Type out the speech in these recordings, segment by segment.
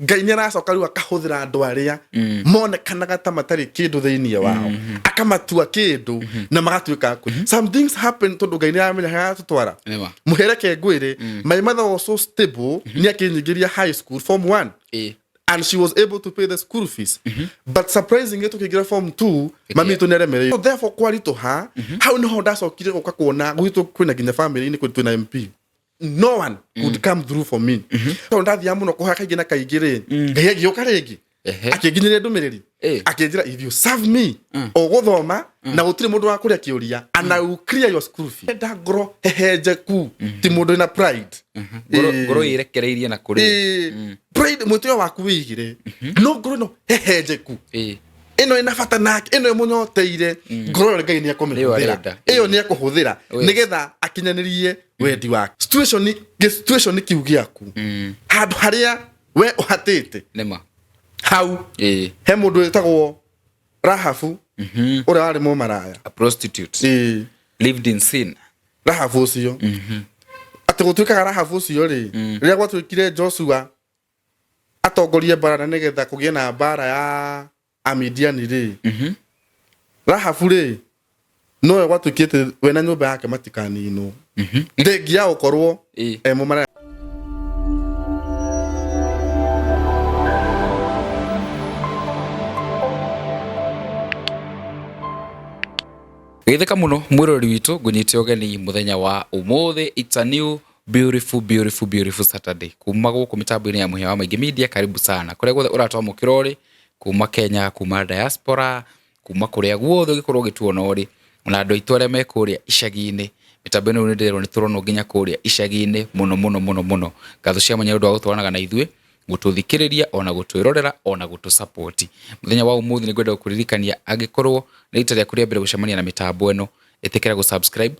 Ngai nĩ aracoka rĩu akahũthĩra andũ arĩa monekanaga ta matarĩ kĩndũ thĩinĩ wao, akamatua kĩndũ na magatuĩka aku. Some things happen tondũ Ngai nĩ aramenya harĩa aratũtwara. Nĩma. Mũhereke ngwĩre, my mother was so stable, nĩ akĩnyingĩria high school form 1 and she was able to pay the school fees, but surprisingly tukĩingĩra form 2, mami witũ nĩaremereire. So therefore kwaritũha hau nĩho ndacokire gũka kuona gwitũ kwĩna nginya family-inĩ twĩna MP, no one could come through for me, tondũ ndathiaga mũno kũhoya kaingĩ na kaingĩ rĩ, Ngai agĩũka rĩngĩ akĩnginyĩria ndũmĩrĩri, akĩnjĩra, "If you serve me, ũgũthoma na gũtirĩ mũndũ wa kũrĩa kĩũria, and I will clear your school fee." Enda ngoro hehenjeku, ti mũndũ wĩna pride. Ngoro ĩrekereirie na kũrĩ. Pride mwĩtĩo waku wĩigire, no ngoro ĩno hehenjeku, ĩno ĩna bata nake, ĩno ĩmũnyoteire, ngoro ĩyo Ngai nĩ ekũmĩhũthĩra. Nĩyo arenda. Ĩyo nĩ ekũhũthĩra nĩgetha akinyanĩrie wendi wake. Situation gĩ-situation kĩu gĩaku, handũ harĩa we ũhatĩte Nĩma. hau, he mũndũ wĩtagwo Rahabu ũrĩa warĩ mũmaraya. A prostitute. Lived in sin. Rahabu ũcio, atĩ gũtuĩkaga Rahabu ũcio rĩ, rĩrĩa gwatuĩkire Joshua atongorie mbara na nĩgetha kũgĩe na mbara ya Amidiani rĩ, Rahabu rĩ, nowe gwatuĩkĩte we na nyũmba yake matikaninwo, thengia ya gũkorwo e mũmaraya. Geithĩka mũno mwĩroreri witũ, ngũnyite ũgeni mũthenya wa ũmũthĩ. It's a new beautiful, beautiful, beautiful Saturday kuma gũkũ mĩtambo-inĩ ya Mũhĩa wa Maingĩ Media. Karibu sana kũrĩa guothe ũratwamũkĩra ũrĩ, kuma Kenya, kuma diaspora, kuma kũrĩa guothe ũngĩkorwo ũgĩtuona ũrĩ, ona andũ aitũ arĩa me kũrĩa icagi-inĩ. Mĩtambo ĩno nĩ ndĩrerwo nĩ tũronwo nginya kũrĩa icagi-inĩ mũno mũno mũno mũno. Ngatho cia mwanya nĩ ũndũ wa gũtwaranaga na ithuĩ, gũtũthikĩrĩria, ona gũtwĩrorera, ona gũtũ-support. Mũthenya wa ũmũthĩ nĩ ngwenda gũkũririkania, angĩkorwo nĩ rita rĩaku rĩa mbere gũcemania na mĩtambo ĩno, ĩtĩkĩra gũ-subscribe.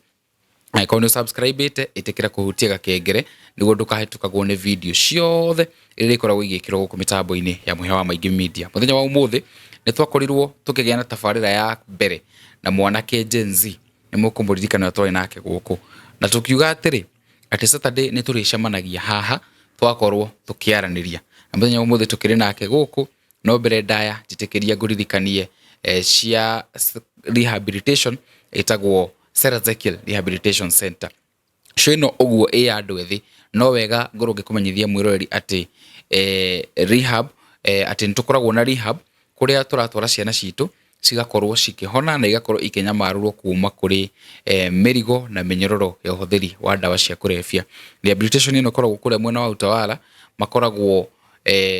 Angĩkorwo nĩ ũsubscribe-ĩte, ĩtĩkĩra kũhutia gakengere nĩguo ndũkahĩtũkagwo nĩ video ciothe iria ikoragwo igĩkĩrwo gũkũ mĩtambo-inĩ ya Mũhĩa wa Maingĩ Media. Mũthenya wa ũmũthĩ nĩ twakorirwo tũkĩgĩa na tabarĩra ya mbere na mwanake Gen Z, nĩ mũkũmũririkana ũrĩa twarĩ nake gũkũ, na tũkiuga atĩrĩ atĩ Saturday nĩ tũrĩcemanagia haha twakorwo tũkĩaranĩria, na mũthenya wa ũmũthĩ tũkĩrĩ nake gũkũ. No mbere ndaya, njĩtĩkĩria ngũririkanie cia rehabilitation ĩtagwo Sarah Ezekiel Rehabilitation Center. Show ĩno ũguo ĩ ya andũ ethĩ, no wega ngorwo ngĩkũmenyithia mwĩroreri atĩ rehab, atĩ nĩ tũkoragwo na rehab kũrĩa tũratwara ciana citũ cigakorwo cikĩhona na igakorwo ikĩnyamarũrwo kuma kũrĩ mĩrigo na mĩnyororo ya ũhũthĩri wa ndawa cia kũrebia. Rehabilitation ĩno ĩkoragwo kũrĩa mwena wa Utawala, makoragwo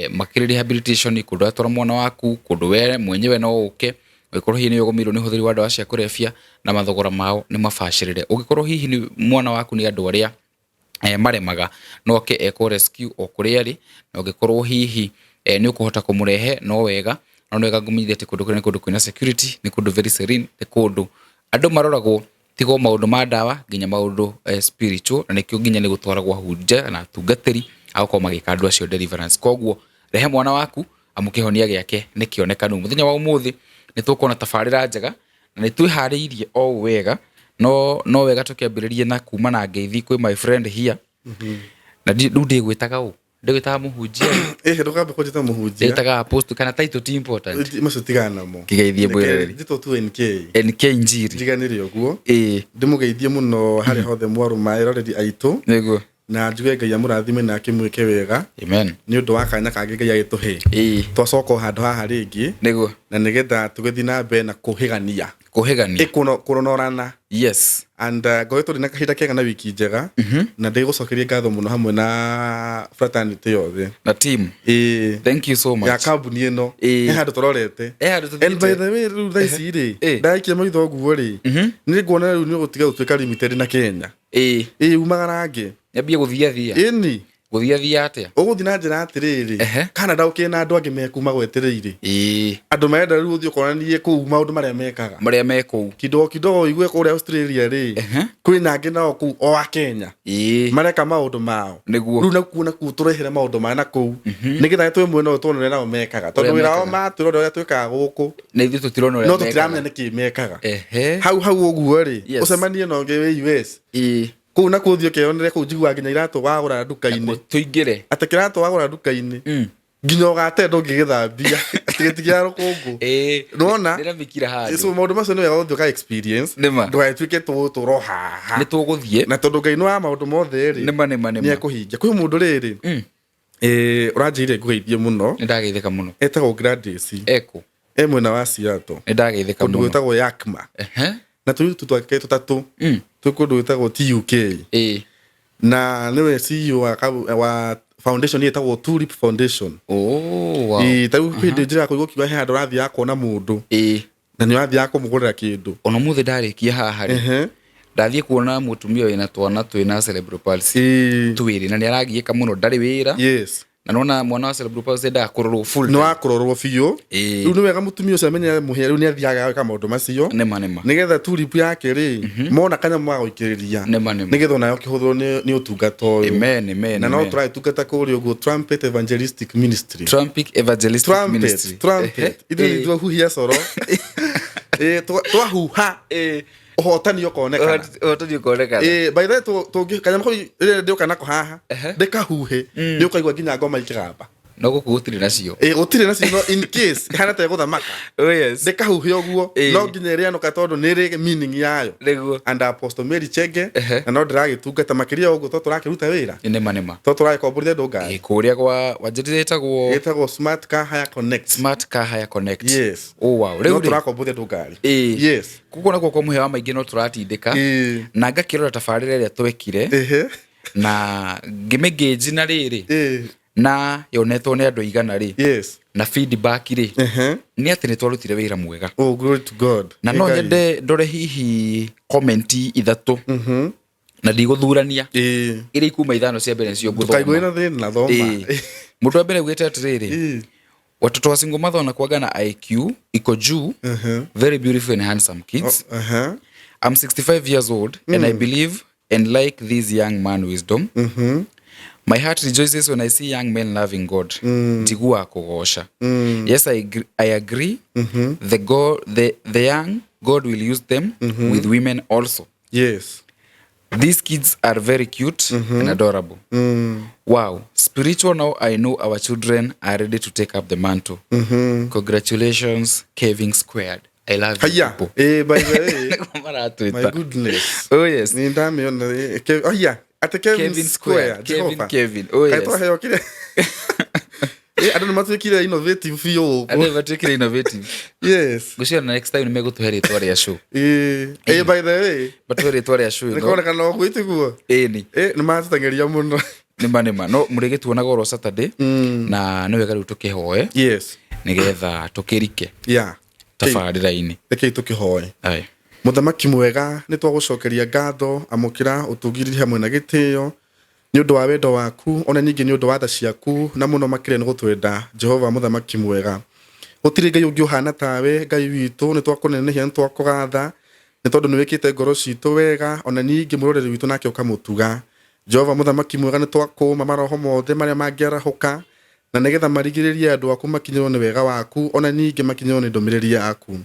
makĩrĩ rehabilitation kũndũ ũratwara mwana waku, kũndũ we mwenyewe no ũke ũngĩkorwo hihi nĩ ũgũmĩirwo nĩ ũhũthĩri wa ndawa cia kũrebia, na mathogora mao nĩ mabacĩrĩre. Ũngĩkorwo hihi nĩ mwana waku nĩ andũ arĩa maremaga, no oke ekwo rescue o kũrĩa arĩ, na ũngĩkorwo hihi nĩ ũkũhota kũmũrehe no wega, no nĩ wega ngũmenyithie atĩ kũndũ kũrĩa nĩ kũndũ kwĩna security, nĩ kũndũ very serene, nĩ kũndũ andũ maroragwo tiga o maũndũ ma ndawa nginya maũndũ spiritual, na nĩkĩo nginya nĩ gũtwaragwo ahunjia na atungatĩri a gũkorwo magĩka andũ acio deliverance. Koguo rehe mwana waku amu kĩhonia gĩake nĩ kĩonekanu. Mũthenya wa ũmũthĩ nĩ tũkuona tabarĩra njega na nĩ twĩharĩirie o ũũ wega, no wega tũkĩambĩrĩrie na kuma na ngeithi kwĩ my friend here. Na rĩu ndĩgwĩtaga ũ? Ndĩgwĩtaga mũhunjia? Ĩhĩ, ndũkambe kũnjĩta mũhunjia. Ndĩtaga apostle kana title ti important? Macio tigana namo. Kĩgeithie mwĩroreri. Njĩtwo tu NK. NK Njiri. Njiganĩre ũguo. Ndĩmũgeithie mũno harĩa hothe mwarũma, eroreri aitũ. Na njuge Ngai amũrathime na akĩmwĩke wega. Amen. Nĩ ũndũ wa kanya kangĩ Ngai agĩtũhe. Twacoka o handũ haha rĩngĩ. Na nĩgetha tũgĩthiĩ na mbere na kũhĩgania. Kũhĩgania. Kũnonorana. And ngoretwo ndĩ na kahinda kega na wiki njega. Na ndĩgũcokeria ngatho mũno hamwe na fraternity yothe. Na team. Thank you so much. Ya kambuni ĩno. He handũ tũrorete. He handũ tũthiĩte. And by the way, rĩu thaa ici rĩ, ndaikia maitho ũguo rĩ, nĩ nguona rĩu nĩ ũgũtiga gũtuĩka limited na Kenya. Ĩĩ, umagarange. Nyambie gũthiathia. Ĩni. Gũthiathia atĩa? Ũgũthiĩ na njĩra atĩrĩrĩ, Canada ũkĩrĩ na andũ angĩ meku magwetereire. Andũ marenda rĩu ũthiĩ ũkonanie kũu maũndũ marĩa mekaga. Marĩa me kũu. Kidogo kidogo ũigue kũrĩa Australia rĩ, kwĩna angĩ nao kũu o a Kenya. Mareka maũndũ mao. Rĩu nakuo nakuo tũrehere maũndũ maya na kũu. Nĩgetha twĩ mwena ũyũ tuone ũrĩa nao mekaga. Tondũ wĩra wao matwĩra ũrĩa twĩkaga gũkũ. Na ithuĩ tũtirona ũrĩa No tũtiramenya nĩkĩ mekaga. Hau hau ũguo rĩ, ũcemanie na ũngĩ wĩ US. Kũu nakuo ũthiĩ ũkeyonere kũu, njiguaga nginya iratũ wagũra nduka-inĩ. Tũingĩre. Atĩ kĩratũ wagũra nduka-inĩ. Nginya ũgate ndũngĩgĩthambia gĩti kĩa rũkũngũ. Nĩwona? Nĩna mĩkira handũ. So maũndũ macio nĩ wega gũthiĩ ũka experience. Nĩma. Ndũgagĩtuĩke tũtũro haha. Nĩ tũgũthiĩ. Na tondũ Ngai nĩ wa maũndũ mothe rĩ, Nĩma, nĩma, nĩma. nĩ ekũhingia. Kwĩ mũndũ rĩrĩ, ũranjĩire ngũgeithie mũno. Nĩ ndageithĩka mũno. Etagwo Gladys. Ekũ? E mwena wa Seattle. Nĩ ndageithĩka Kũndũ mũno. gwĩtagwo Yakima. Na tũirĩtu twake tũtatũ twĩ kũndũ gwĩtagwo TUK. Na nĩwe CEO wa foundation ĩtagwo Tulip Foundation. Oh, wow. Ĩĩ, ta rĩu hĩndĩ njĩra kũigua ũkiuga he handũ ũrathiaga kuona mũndũ. Na nĩ ũrathiaga kũmũgũrĩra kĩndũ. Ona mũthĩ ndarĩkia haha rĩ, ndathiĩ kuona mũtumia wĩna twana twĩna cerebral palsy twĩrĩ, na nĩ aragiĩka mũno, ndarĩ wĩra. Na nona mwana wa cerebral palsy endaga kũrorwo full Nĩ time. wa kũrorwo biũ. Rĩu nĩ wega mũtumia ũcio amenye mũhĩa rĩu nĩ athiaga gwĩka maũndũ macio. Nĩma, nĩma. Nĩgetha tulip yake rĩ, mona kanyamũ ga gũikĩrĩria. Nĩma, nĩma. Nĩgetha onayo kĩhũthĩrwo nĩ ũtungata ũyũ. Amen, amen, Na no amen. tũragĩtungata kũrĩa ũguo Trumpet Evangelistic Ministry. Trumpet Evangelistic Trumpet, Ministry. Trumpet. Ithuĩ nĩ twahuhia coro. Twahuha. Ũhotani ũkonekana. Ũhotani ũkonekana. By the way, kanyamũ kau rĩrĩa ndĩũka nako haha, ndĩkahuhe, nĩ ũkaigua nginya ngoma ikĩgamba. No gũkũ gũtirĩ nacio. Gũtirĩ nacio, no in case ihana ta ĩgũthamaka. Oh, yes. Ndĩkahuhe ũguo, no nginya ĩrĩanũka tondũ nĩ ĩrĩ meaning yayo. Nĩguo. And Apostle Mary Chege, na no ndĩragĩtungata makĩria ũguo tondũ tũrakĩruta wĩra. Nĩma, nĩma. Tondũ tũragĩkomborithia andũ ngari. Kũrĩa gwa wanjĩrire ĩtagwo Ĩtagwo Smart Car Hire Connect. Smart Car Hire Connect. Yes. Oh, wow. No Rĩu rĩ, tũrakomborithia andũ ngari. Yes. Koguo nakuo kwa mũhĩa wa maingĩ no tũratindĩka. Na ngakĩrora tabarĩra ĩrĩa twekire. Na ngĩmĩngĩnji na rĩrĩ. Na yonetwo nĩ andũ igana rĩ. Na feedback rĩ. Nĩ atĩ nĩ twarutire wĩra mwega. Oh, glory to God. Na no Ngai. nyende ndore hihi comment ithatũ. Na ndigũthurania. Iria ikuma ithano cia mbere nĩcio ngũthoma. Ndũkaigue na thĩna, thoma. Mũndũ wa mbere augĩte atĩrĩrĩ, watoto wa single mother wanakuaga na IQ iko juu, very beautiful and handsome kids. I'm 65 years old and I believe and like this young man wisdom. My heart rejoices when I see young men loving God. Ndigua kũgoca. Yes, I agree. The young God will use them with women also. These kids are very cute and adorable. Wow. Spiritual now, I know our children are ready to take up the mantle. Congratulations, Kevin Squared. I love you Haya. people. By the way, Nĩguo maratwĩta. my goodness. Oh, yes. Nĩ ndamĩona, oh, yeah. Ate Kevin Kevin Square. Square. Kevin, Jehovah. Kevin. Oh, Kaĩ yes. twaheo kĩrĩa? Andũ nĩ matuĩkire innovative biũ gũkũ. Andũ nĩ matuĩkire innovative. Yes. Ngwĩciria na next time nĩ megũtũhe rĩtwa rĩa show. By the way, Matũhe rĩtwa rĩa show nĩ ĩno. kũronekana ũguo itiguo. Ĩni. Nĩ matũteng'eria mũno. Nĩma, nĩma. No mũrĩgĩtuonaga oro Saturday. Na nĩ wega rĩu tũkĩhoe. Nĩgetha tũkĩrike. Tabarĩra-inĩ. Rekei tũkĩhoe. Aye. Mũthamaki mwega, nĩ twagũcokeria ngatho, amũkĩra ũtũgĩri hamwe na gĩtĩo nĩ ũndũ wa wendo waku, ona ningĩ nĩ ũndũ wa tha ciaku, na mũno makĩria nĩ gũtwenda. Jehova mũthamaki mwega, gũtirĩ Ngai ũngĩ ũhana tawe. Ngai witũ, nĩ twakũnenehia, nĩ twakũgatha, nĩ tondũ nĩ wĩkĩte ngoro citũ wega, ona ningĩ mũroreri witũ nake ũkamũtuga. Jehova mũthamaki mwega, nĩ twakũma maroho mothe marĩa mangĩarahũka, na nĩgetha marigĩrĩrie andũ aku makinyĩrwo nĩ wega waku, ona ningĩ makinyĩrwo nĩ ndũmĩrĩri yaku.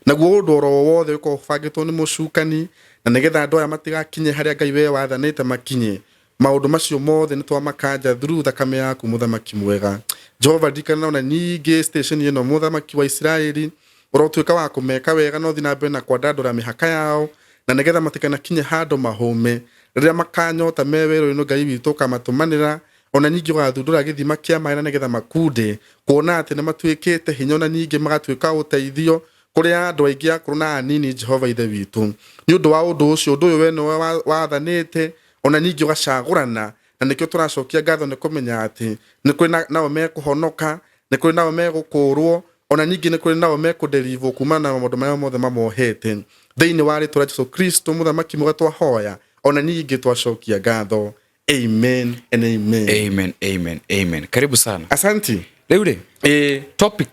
Naguo ũndũ oro wothe ũkorwo ũbangĩtwo nĩ mũcukani, na nĩgetha andũ aya matigakinye harĩa Ngai we wathanĩte makinye, maũndũ macio mothe nĩ twamakanja through thakame yaku mũthamaki mwega. Jehova, ndirikana ona ningĩ station ĩno mũthamaki wa Isiraeli, ũrotuĩka wa kũmeka wega, no thiĩ na mbere na kwandandũra mĩhaka yao, na nĩgetha matikanakinye handũ mahũme. Rĩrĩa makanyota me werũ-inĩ, Ngai witũ ũkamatũmanĩra, ona ningĩ ũgathundũra gĩthima kĩa maĩ na nĩgetha makunde, kuona atĩ nĩ matuĩkĩte hinya, ona ningĩ magatuĩka ũteithio kũrĩ andũ aingĩ akũrũ na anini. Jehova Ithe witũ, nĩ ũndũ wa ũndũ ũcio, ũndũ ũyũ we nĩwe wathanĩte, ona ningĩ ũgacagũrana, na nĩkĩo tũracokia ngatho nĩ kũmenya atĩ nĩ kũrĩ nao mekũhonoka, nĩ kũrĩ nao megũkũũrwo, ona ningĩ nĩ kũrĩ nao mekũderivwo kumana na maũndũ marĩa mothe mamohete. Thĩinĩ wa rĩtwa rĩa Jesu Kristo mũthamaki mwega twahoya, ona ningĩ twacokia ngatho. Amen and amen. Amen, amen, amen. Karibu sana. Asanti. Rĩu rĩ, topic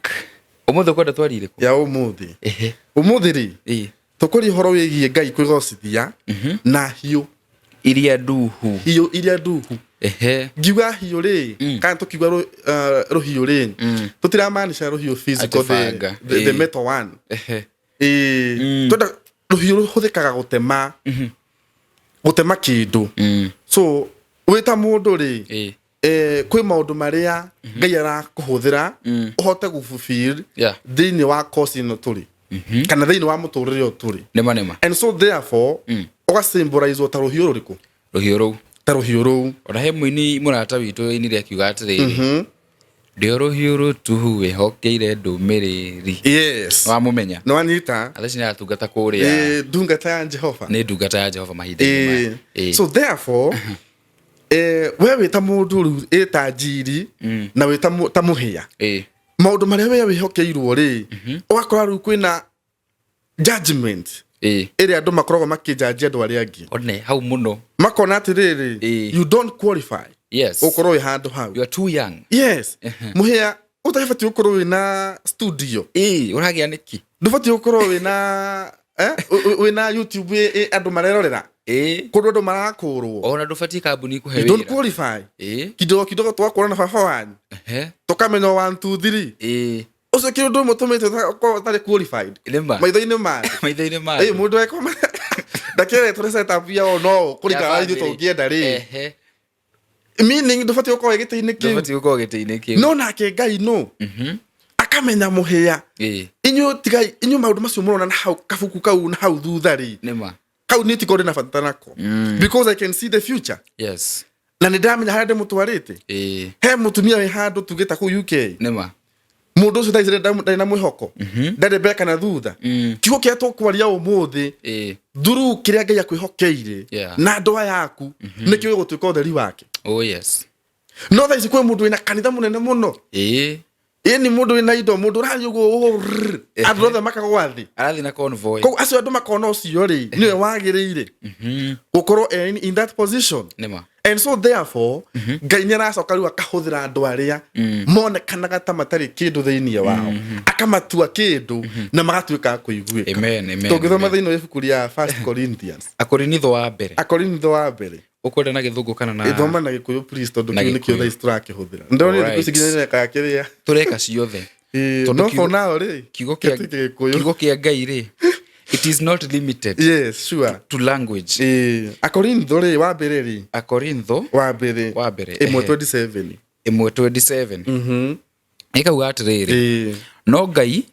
ũmũthĩ ũkwenda twarie ĩrĩkũ? Ya ũmũthĩ. Ũmũthĩ rĩ, tũkũria ũhoro wĩgiĩ Ngai kwĩgocithia na hiũ. Iria nduhu. Hiũ iria nduhu. Ngiuga hiũ rĩ, kana tũkiuga rũhiũ rĩ, tũtiramaanisha rũhiũ physical, Atĩ banga. the metal one. Twenda rũhiũ rũhũthĩkaga gũtema. Gũtema kĩndũ. So, wĩ ta mũndũ rĩ, Kwĩ maũndũ marĩa Ngai arakũhũthĩra ũhote gũfulfill thĩinĩ wa course ĩno tũrĩ kana thĩinĩ wa mũtũrĩre ũyũ tũrĩ. Nĩma nĩma. And so therefore ũgasymbolizwo ta rũhiũ rũrĩkũ? Rũhiũ rũu. Ta rũhiũ rũu. Ona he mũini mũrata witũ ainire akiuga atĩrĩrĩ, ndĩ o rũhiũ rũtuhu wĩhokeire ndũmĩrĩri. Wamũmenya? Nĩ wanyita. Thaa ici nĩ aratungata kũrĩa. Ndungata ya Jehova. Nĩ ndungata ya Jehova mahinda-inĩ maya. So therefore we wĩ ta mũndũ rĩu ĩ ta njiri na wĩ ta mũhĩa, maũndũ marĩa we wĩhokeirwo rĩ, ũgakora rĩu kwĩna judgment ĩrĩa andũ makoragwo makĩnjanjia andũ arĩa angĩ. One hau mũno. Makona atĩrĩrĩ, you don't qualify ũkorwo wĩ handũ hau. You are too young. Yes, mũhĩa ũtabatiĩ gũkorwo wĩna studio. Ũragĩa nĩkĩ? Ndũbatiĩ gũkorwo wĩna wĩna YouTube andũ marerorera kũndũ andũ marakũrwo. Ona ndũbatiĩ kambuni kũhe You don't wĩra. qualify. Kidogo kidogo twakũra na baba wanyu, tũkamenya 1 2 3. Ũcio kĩ ũndũ ũmwe ũtũmĩte ũkorwo ũtarĩ qualified Nĩma. maitho-inĩ ma maitho-inĩ ma ĩ mũndũ eko ndakeretwo nĩ setup yao no kũringana na ithuĩ tũngĩenda rĩ, meaning ndũbatiĩ gũkorwo wĩ gĩtĩ-inĩ kĩu. Ndũbatiĩ gũkorwo gĩtĩ-inĩ kĩu. No nake Ngai no akamenya mũhĩa, inyuĩ tigai, inyuĩ maũndũ macio mũrona na hau kabuku kau na hau thutha rĩ, Nĩma. Kau niĩ tiko ndĩ na bata nako because I can see the future na nĩ ndĩramenya harĩa ndĩmũtwarĩte. He mũtumia wĩ handũ tuge ta kũu UK, Nĩma. Mũndũ ũcio thaa ici ndarĩ na mwĩhoko, ndarĩ mbere kana thutha. Kiugo kĩrĩa tũkwaria ũmũthĩ, through kĩrĩa Ngai akwĩhokeire na ndoa yaku, nĩkĩo gĩgũtuĩka ũtheri wake. Oh yes. No thaa ici kwĩ mũndũ wĩna kanitha mũnene mũno, ĩni mũndũ wĩna indo, mũndũ ũrathiĩ ũguo rrrr, andũ othe makagwa thĩ. Arathiĩ na convoy. Koguo acio andũ makona ũcio rĩ nĩwe wagĩrĩire gũkorwo in that position. Nĩma. And so therefore Ngai nĩ aracoka rĩu akahũthĩra andũ arĩa monekanaga ta matarĩ kĩndũ thĩinĩ wao, akamatua kĩndũ na magatuĩka a kũiguĩka. Amen, amen. Tũngĩthoma Amen. thĩinĩ wa ibuku rĩa First Corinthians. Akorinitho wa mbere. Akorintho wa mbere. Ũkwenda na Gĩthũngũ kana na Ĩthoma na Gĩkũyũ please, tondũ Na kĩu nĩkĩo Gĩkũyũ. thaa ici tũrakĩhũthĩra. Ndĩronire thikũ ici nginya nĩrekaga kĩrĩa. Tũreka ciothe. Tondũ No for now rĩ, kiugo kĩa gĩtuĩke Gĩkũyũ. Kiugo kĩa Ngai rĩ, it is not limited Yes, sure. to language. Akorintho rĩ, wa mbere rĩ. Akorintho wa mbere. Wa mbere, 1 27. 1:27 ĩkauga atĩrĩrĩ, no Ngai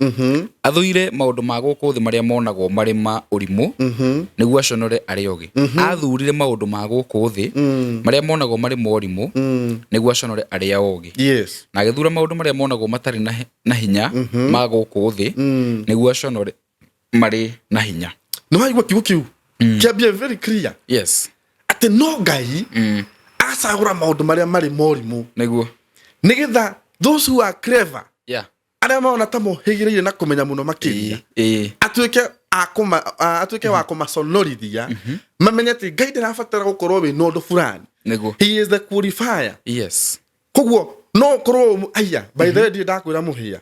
athũire maũndũ ma gũkũ thĩ marĩa monagwo marĩ ma ũrimũ nĩguo aconore arĩa ogĩ. Athurire maũndũ ma gũkũ thĩ marĩa monagwo marĩ ma ũrimũ nĩguo aconore arĩa ogĩ, na agĩthura maũndũ marĩa monagwo matarĩ na hinya ma gũkũ thĩ nĩguo aconore marĩ na hinya. Nĩ waigua kiugo kĩu kĩambie very clear atĩ no Ngai acagũra maũndũ marĩa marĩ morimũ nĩgetha those who are clever, arĩa marona ta mohĩgĩrĩire na kũmenya mũno makĩria, atuĩke wa kũmaconorithia mamenye atĩ Ngai ndarabatara gũkorwo wĩ na ũndũ fulani. He is the qualifier. Koguo no ũkorwo aya, by the way, ndirĩ ndakwĩra mũhĩa,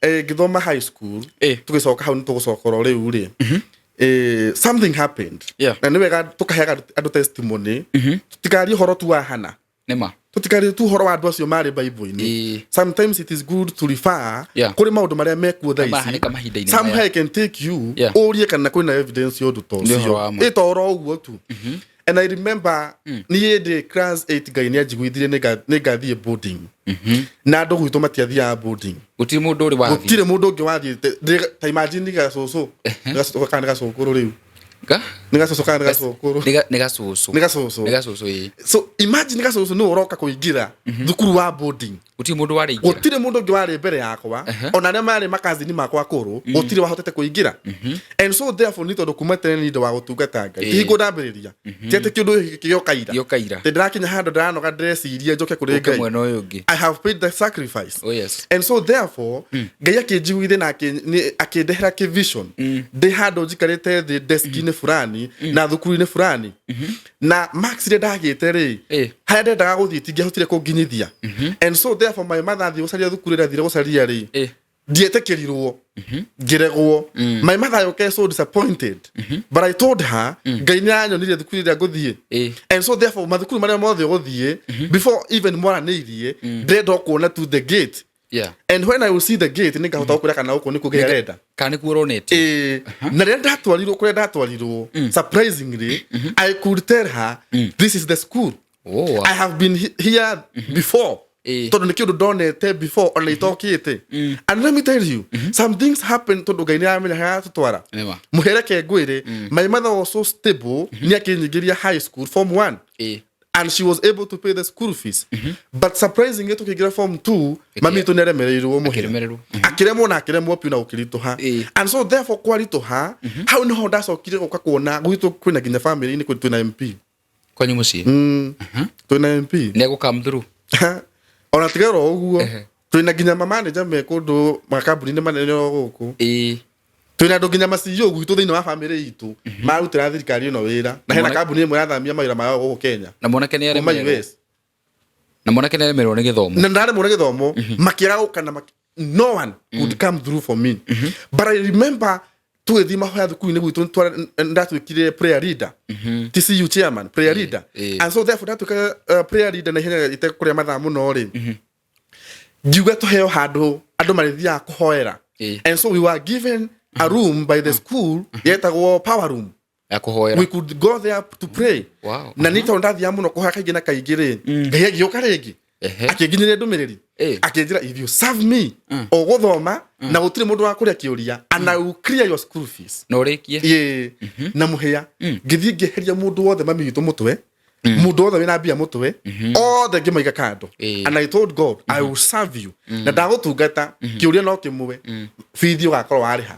ngĩthoma high school, tũgĩcoka hau nĩ tũgũcokora rĩu rĩ, something happened na nĩ wega tũkaheaga andũ testimony, tũtikarie ũhoro tu wa hana, Nĩma. Tũtikarie tu ũhoro wa andũ acio marĩ Bible-inĩ. Sometimes it is good to refer kũrĩ maũndũ marĩa mekuo thaa ici. Mahanĩka mahinda-inĩ Somewhere maya. I can take you ũrie kana kwĩna evidence ya ũndũ ta Nĩ ũhoro ũcio. wa ma. Ĩ to ũhoro ũguo tu. And I remember niĩ ndĩ class 8 Ngai nĩ anjiguithirie nĩ ngathiĩ boarding, na andũ gwitũ matiathiaga boarding. Gũtirĩ mũndũ ũrĩ wathiĩ. Gũtirĩ mũndũ ũngĩ wathiĩte. Ta imagine gacũcũ kana nĩ gacũkũrũ rĩu. Ga? Nĩ gacũcũ kana nĩ gacũkũrũ? Nĩ gacũcũ. Nĩ gacũcũ. Nĩ gacũcũ, ĩĩ. So imagine gacũcũ nĩ ũroka kũingĩra thukuru wa boarding. Gũtirĩ mũndũ warĩ ingĩra. Gũtirĩ mũndũ ũngĩ warĩ mbere yakwa, ona arĩa marĩ makazini makwa akũrũ gũtirĩ wahotete kũingĩra. And so therefore nĩ tondũ kuma tene nĩ wa gũtungata Ngai, ti hingo ndambĩrĩria, ti atĩ kĩũndũ gĩkĩ gĩoka ira. Gĩoka ira. Tĩ ndĩrakinya handũ ndĩranoga ndĩreciria njoke kũrĩ Ũke Ngai. Mwena ũyũ ũngĩ. I have paid the sacrifice. Oh yes. And so therefore Ngai akĩnjiguithia na akĩndehera kĩvision ndĩ handũ njikarĩte thĩ deski-inĩ fulani na thukuru-inĩ fulani, na marks iria ndagĩte rĩ, harĩa ndendaga gũthiĩ tingĩahotire kũnginyithia. And so therefore my mother athiĩ gũcaria thukuru ĩrĩa athire gũcaria rĩ, ndietĩkĩrirwo, ngĩregwo. My mother yoke so disappointed, but I told her Ngai nĩ aranyonirie thukuru ĩrĩa ngũthiĩ. And so therefore mathukuru marĩa mothe ũgũthiĩ, before even mwaranĩirie, ndĩrenda o kuona to the gate. And when I will see the gate, nĩngahota gũkwĩra kana gũkũ nĩkuo Ngai arenda. Kana nĩkuo ũronete. Ĩĩ, na rĩrĩa ndatwarirwo kũrĩa ndatwarirwo, surprisingly I could tell her this is the school. Oh, I have been here before. Tondå nä kä å ndå ndonete before ona itokĩte. And let me tell you, some things happen tondå Ngai nä aramenya harĩa aratũtwara. Nĩma. Mũhereke ngwĩre, my mother was so stable, nĩ akĩnyingĩria high school form 1 and she was able to pay the school fees, but surprisingly tũkĩingĩra form 2, mami witũ nĩ aremereirwo mũhĩa. Akĩremererwo. Akĩremwo na akĩremwo piũ na gũkĩritũha. And so therefore kwaritũha, hau nĩho ndacokire gũka kuona gwitũ kwĩna nginya family-inĩ twĩna MP. Kwanyu mũciĩ? Twĩna MP. Nĩ egũ come through. Ona tiga oro ũguo, twĩna nginya mamanager me kũndũ makambuni-inĩ manene o gũkũ. Twĩna andũ nginya ma CEO gwitũ thĩinĩ wa family itũ marutĩra thirikari ĩno wĩra, na hena kambuni ĩmwe yathamia mawĩra mao gũkũ Kenya Na mwanake nĩ kuma aremererwo. US. Na mwanake nĩ aremererwo nĩ gĩthomo. Na ndaremwo nĩ gĩthomo, makĩaga gũka na no one could come through for me. But I remember tũgĩthiĩ mahoya thukuru-inĩ gwitũ, ndatuĩkire prayer leader, TCU chairman, prayer leader. And so therefore ndatuĩka prayer leader na ihenya itekũrĩa mathaa mũno rĩ, ngiuga tũheo handũ andũ marĩthiaga kũhoera. And so we were given a room by the school yetagwo power room. Ya kũhoera. We could go there to pray. Na nĩ tondũ ndathiaga mũno kũhoya kaingĩ na kaingĩ rĩ, Ngai agĩũka rĩngĩ akĩnginyĩria ndũmĩrĩri, akĩnjĩra, "If you serve me, ũgũthoma na gũtirĩ mũndũ wa kũrĩa kĩũria, and I will clear your school fees." Na ũrĩkie. Ĩĩ. Na mũhĩa ngĩthiĩ ngĩeheria mũndũ wothe mami witũ mũtwe, mũndũ wothe wĩna mbia mũtwe, othe ngĩmaiga kando. And I told God, "I will serve you, na ndagũtungata, kĩũria no kĩmwe, bithi ũgakorwo warĩha."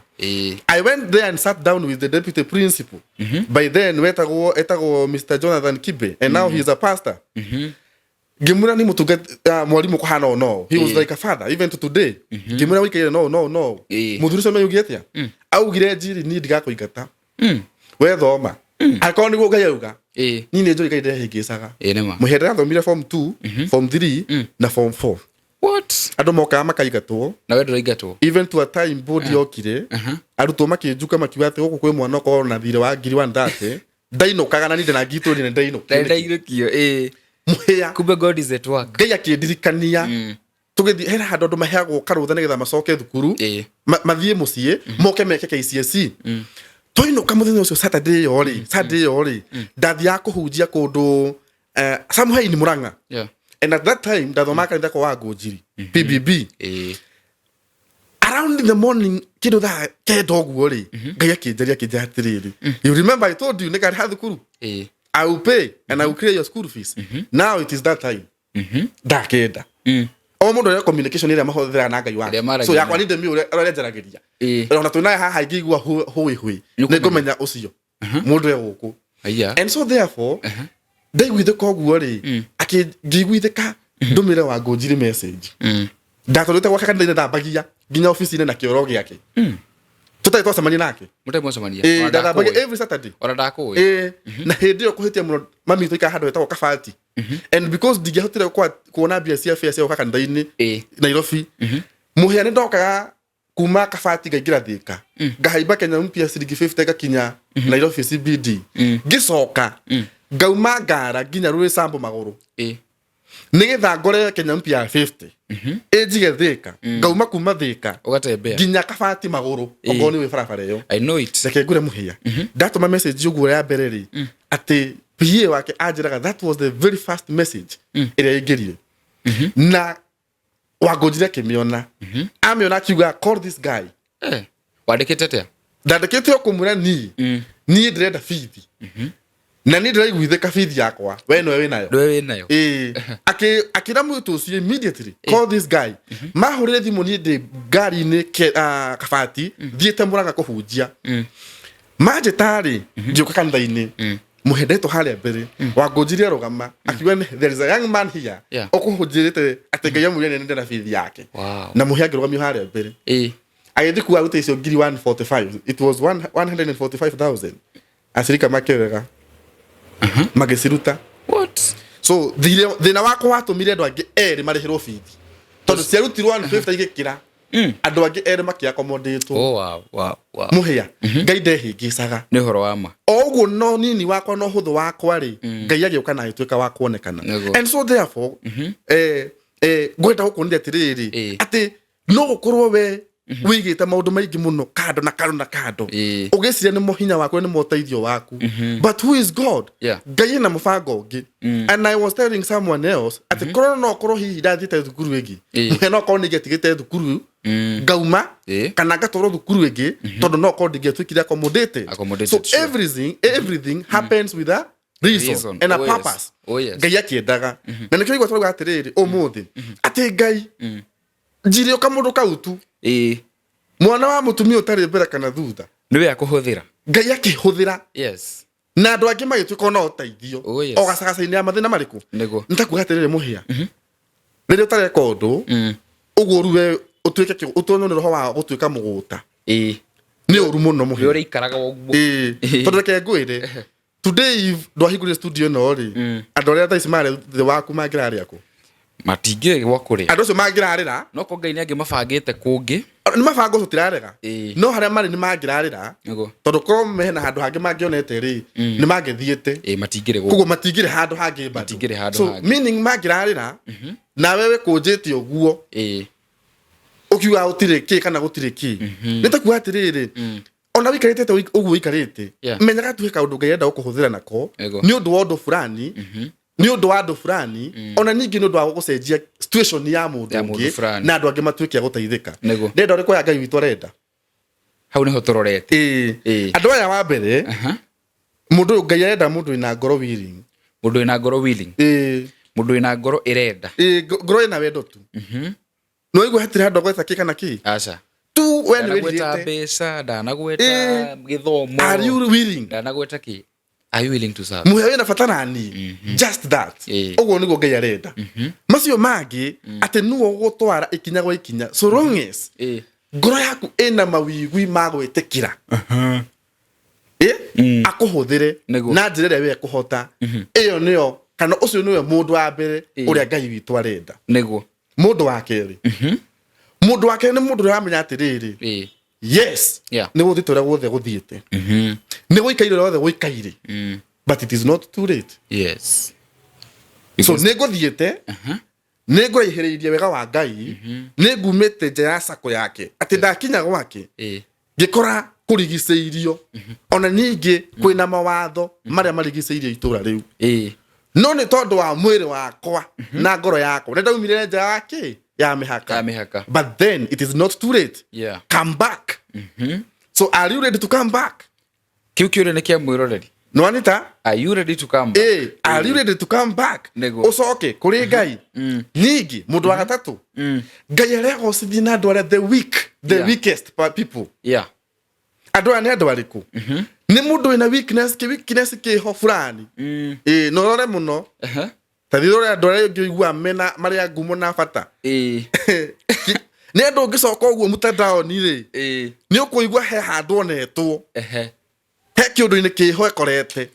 I went there and sat down with the deputy principal. By then wetagwo etagwo Mr. Jonathan Kibe, and now he is a pastor. Ngĩmwĩra nĩ mũtungata mwarimũ kũhana o no. He was like a father even to today. Ngĩmwĩra wĩikaire no no no. Mũthuri ũcio nĩaugire atĩa? Augire, "Njiri, niĩ ndigakũingata. We thoma. Angĩkorwo nĩguo Ngai auga." Niĩ nĩ njũĩ Ngai ndehĩngĩcaga. Ĩĩ, nĩma. Mũhĩa ndĩrathomire form 2, form 3 na form 4. What? Andũ mokaga makaingatwo. Na we ndũraingatwo. Even to a time board yokire, arutwo makĩnjuka makiuga atĩ gũkũ kwĩ mwana ũkorwo na thirĩ wa ngiri 130 ndainũkaga, na ninde na ngitũ nĩ ndainũkio. Ndainũkio, ĩĩ. Mũhĩa. Kumbe God is at work. Ngai akĩndirikania tũgĩthiĩ hena handũ andũ maheagwo karũtha nĩgetha macoke thukuru, mathiĩ mũciĩ moke meke KCSE. Twainũka mũthenya ũcio Saturday ĩyo rĩ, Saturday ĩyo rĩ, ndathiaga kũhunjia kũndũ somewhere in Murang'a. And at that time ndathomaga kanitha kwa Wangũnjiri PBB. Around in the morning, kĩndũ thaa 9 ũguo rĩ, Ngai akĩnjaria, akĩnjĩra atĩrĩrĩ, "You remember I told you nĩngarĩha thukuru? I will pay and I will clear your school fees. Now it is that time." 9:00. O mũndũ arĩa communication ĩrĩa mahũthĩraga na Ngai Ĩrĩa wake. maragia So yakwa nayo. nĩ ndĩmĩũĩ ũrĩa njaragĩria. Ona twĩ naye haha, ingĩigua hũĩ hũĩ, Nĩũkũmenya. nĩngũmenya ũcio mũndũ e gũkũ. Aya. And so therefore ndaiguithĩka ũguo rĩ, ngĩiguithĩka ndũmĩre wa Ngũnjiri message. Ndatũrĩte gwake kanitha-inĩ, ndambagia nginya obici-inĩ na kĩoro gĩake tũtarĩ twacemania nake. Mũtarĩ mwacemania? Ĩĩ, Ona ndathambagia ndakũĩ. every Saturday. Ona ndakũĩ. Ĩĩ, na hĩndĩ ĩyo kũhĩtia mũno, mami witũ aikaraga handũ hetagwo Kabati, and because ndingĩahotire kuona mbia cia fare cia gũka kanitha-inĩ Nairobi, mũhĩa nĩ ndokaga kuma Kabati ngaingĩra Thĩka, ngahaimba Kenya Mpya ciringi 50, ngakinya Nairobi CBD, ngĩcoka ngauma ngara nginya Rũrĩ magũrũ nĩgetha ngore Kenya Mpya ya 50 ĩnjige Thĩka, ngauma kuma Thĩka Ũgatembea. nginya Kabati magũrũ, okorwo nĩ wĩ barabara ĩyo. I know it. Reke ngure mũhĩa, ndatũma message ũguo ya mbere rĩ, atĩ PA wake anjĩraga that was the very first message ĩrĩa ĩingĩrire, na Wangũnjire akĩmĩona, amĩona akiuga, "Call this guy." Wandĩkĩte atĩa? Ndandĩkĩte o kũmwĩra niĩ ndĩrenda bithi, na niĩ ndĩraiguithĩka bithi yakwa, we nĩwe wĩnayo. Ndũwe wĩnayo. Ĩĩ. Akĩra mũirĩtu ũcio immediately, "Call this guy." Mahũrĩre thimũ niĩ ndĩ ngari-inĩ Kabati thiĩte Mũrang'a kũhunjia. Manjĩta rĩ, ngĩũka kanitha-inĩ, mũhendetwo harĩa mbere, Wangũnjiri arũgama akiuga, "There is a young man here ũkũhunjĩrĩte atĩ Ngai amwĩre nĩ ndĩna bithi yake." Na mũhe angĩrũgamio harĩa mbere, agĩthiĩ kuga arute icio ngiri 145. It was 145,000. Acirika makĩrega magĩciruta. What? So thĩna wakwa watũmire andũ angĩ erĩ marĩhĩrwo bithi, tondũ ciarutirwo 150 igĩkĩra andũ angĩ erĩ makĩakomodĩtwo. Oh, wow. Mũhĩa, Ngai ndehĩngĩcaga. Nĩ ũhoro wa ma. O ũguo no nini wakwa no hũthũ wakwa rĩ, Ngai agĩũka na agĩtuĩka wa kuonekana. And so therefore ngwenda gũkuonithia atĩrĩrĩ, atĩ no gũkorwo we Wĩigĩte maũndũ maingĩ mũno kando na kando na kando, ũgĩciria nĩmo hinya waku, nĩmo ũteithio waku, but who is God? Ngai ena mũbango ũngĩ. And I was telling someone else atĩ korwo no korwo hihi ndathiĩte thukuru ĩngĩ, mũhĩa no korwo nĩingĩatigĩte thukuru ngauma kana ngatwarwo thukuru ĩngĩ, tondũ no korwo ndingĩatuĩkire accommodated. Accommodated, So everything happens with a reason, Reason. and a Oh, yes. purpose. Oh, yes. Ngai akĩendaga, na nĩkĩo igua tũrauga atĩrĩrĩ ũmũthĩ atĩ Ngai njirĩ o kamũndũ kau tu, mwana wa mũtumia ũtarĩ mbere kana thutha. Nĩwe akũhũthĩra. Ngai akĩhũthĩra na andũ angĩ magĩtuĩka ona ũteithio o gacagaca-inĩ ya mathĩna marĩkũ. Nĩ ta kuga atĩrĩrĩ, mũhĩa, rĩrĩa ũtareka ũndũ ũguo rĩu we ũtuĩke ũtonywo nĩ roho wa gũtuĩka mũgũta, nĩ ũru mũno, Nĩ mũhĩa. Ũrĩikaraga ũguo. Ĩĩ, tondũ reke ngwĩre, today if ndwahingũrire studio ĩno rĩ, andũ arĩa thaa ici marĩ thĩ waku mangĩrarĩa kũ? Matingĩrĩ gwa kũrĩa. Andũ acio mangĩrarĩra. No ko Ngai nĩ angĩmabangĩte kũngĩ. Nĩ mabango ũcio tirarega, no harĩa marĩ nĩ mangĩrarĩra, tondũ korwo mena handũ hangĩ mangĩonete rĩ, nĩ mangĩthiĩte. Ĩĩ, matingĩrĩ gũkũ. Koguo matingĩrĩ handũ hangĩ bado. Matingĩrĩ handũ So hangĩ. meaning mangĩrarĩra nawe wĩkũnjĩte ũguo, ũkiuga gũtirĩ kĩ kana gũtirĩ kĩ, nĩ ta kuga atĩrĩrĩ, ona wĩikarĩte ta ũguo wĩikarĩte, menyaga tu he kaũndũ Ngai arenda gũkũhũthĩra nako, nĩ ũndũ wa ũndũ fulani, nĩ ũndũ wa andũ fulani, ona ningĩ nĩ ũndũ wa gũcenjia situation ya mũndũ Ya mũndũ ũngĩ, fulani. na andũ angĩ matuĩke a gũteithĩka. Ndĩrenda ũrĩkũ ya Ngai witũ arenda? Hau nĩho tũrorete. Ĩĩ. Andũ aya wa mbere, mũndũ ũyũ Ngai arenda mũndũ wĩna ngoro willing. Mũndũ wĩna ngoro willing. Ĩĩ. Mũndũ wĩna ngoro ĩrenda. Ĩĩ, ngoro ĩna wendo tu. Nĩ waigua hatirĩ handũ agweta kĩ kana kĩ? Aca. Tu we nĩ Ndanagweta wĩrirĩte. mbeca, ndanagweta gĩthomo. Are you willing? Ndanagweta kĩ. Are you willing to serve? Mũhĩa wĩna bata nani, just that. Ũguo nĩguo Ngai arenda. Macio mangĩ atĩ nĩwe ũgũtwara ikinya gwa ikinya, so long as ngoro yaku ĩna mawigwi ma gwĩtĩkĩra akũhũthĩre na njĩra ĩrĩa we ekũhota, ĩyo nĩyo kana ũcio nĩwe mũndũ wa mbere ũrĩa Ngai witũ arenda. Mũndũ wa kerĩ, mũndũ wa kerĩ nĩ mũndũ ũrĩa ũramenya atĩrĩrĩ, yes, nĩ gũthiĩte ũrĩa guothe gũthiĩte, nĩ gũikaire ũrĩa wothe gũikaire, but it is not too late. So nĩ ngũthiĩte, nĩ ngũraihĩrĩirie wega wa Ngai, nĩ ngumĩte nja ya sako yake, atĩ ndakinya gwake ngĩkora kũrigicĩirio, ona ningĩ kwĩna mawatho marĩa marigicĩirie itũra rĩu, no nĩ tondũ wa mwĩrĩ wakwa na ngoro yakwa nĩ ndaumire nja ya kĩ, ya mĩhaka. Ya mĩhaka. But then it is not too late. Come back. So are you ready to come back? Kĩu kĩũria nĩ kĩa mwĩroreri. Nĩwanita? Are you ready to come back? Are you ready to come back? Ũcoke kũrĩ Ngai. Ningĩ mũndũ wa gatatũ, Ngai aregocithia na andũ arĩa the weak, the weakest people. Andũ aya nĩ andũ arĩkũ? Nĩ mũndũ wĩna weakness, kĩ weakness kĩho fulani. Ĩĩ, na ũrore mũno. Ta thiĩ ũrore andũ arĩa ũngĩigua mena marĩ a ngumo na bata. Nĩ andũ ũngĩcoka ũguo mtandaoni rĩ, nĩ ũkũigua he handũ onetwo, he kĩũndũ-inĩ kĩho ekorete.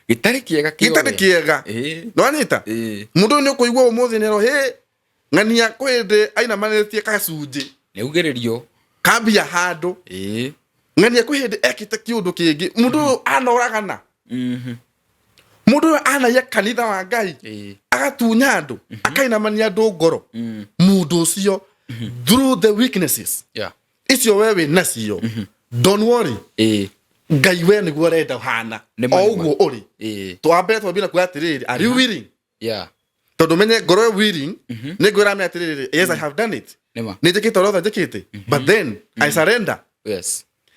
Gĩtarĩ kĩega kĩo. Gĩtarĩ kĩega. Nĩwanyita? Mũndũ ũyũ nĩ ũkũigua ũmũthĩ nĩerwo hĩ ng'ania kwĩ hĩndĩ ainamanĩtie gacunjĩ. Nĩ augĩrĩrio. Kambia handũ. Ng'ania kwĩ hĩndĩ ekĩte kĩũndũ kĩngĩ. Mũndũ ũyũ anoragana. Mũndũ ũyũ anaiya kanitha wa Ngai, agatunya andũ, akainamania andũ ngoro. Mũndũ ũcio, through the weaknesses icio we wĩ nacio, don't worry, Ngai we nĩguo arenda ũhana Nĩ ma, o nĩ ma. ũguo ũrĩ. Twambe twambie na kuga atĩrĩrĩ, are you willing? Tondũ menye ngoro ĩyo willing nĩ ngwĩra ame atĩrĩrĩ, yes, I have done it, Nĩ ma. Nĩ njĩkĩte ũrĩa othe njĩkĩte, but then I surrender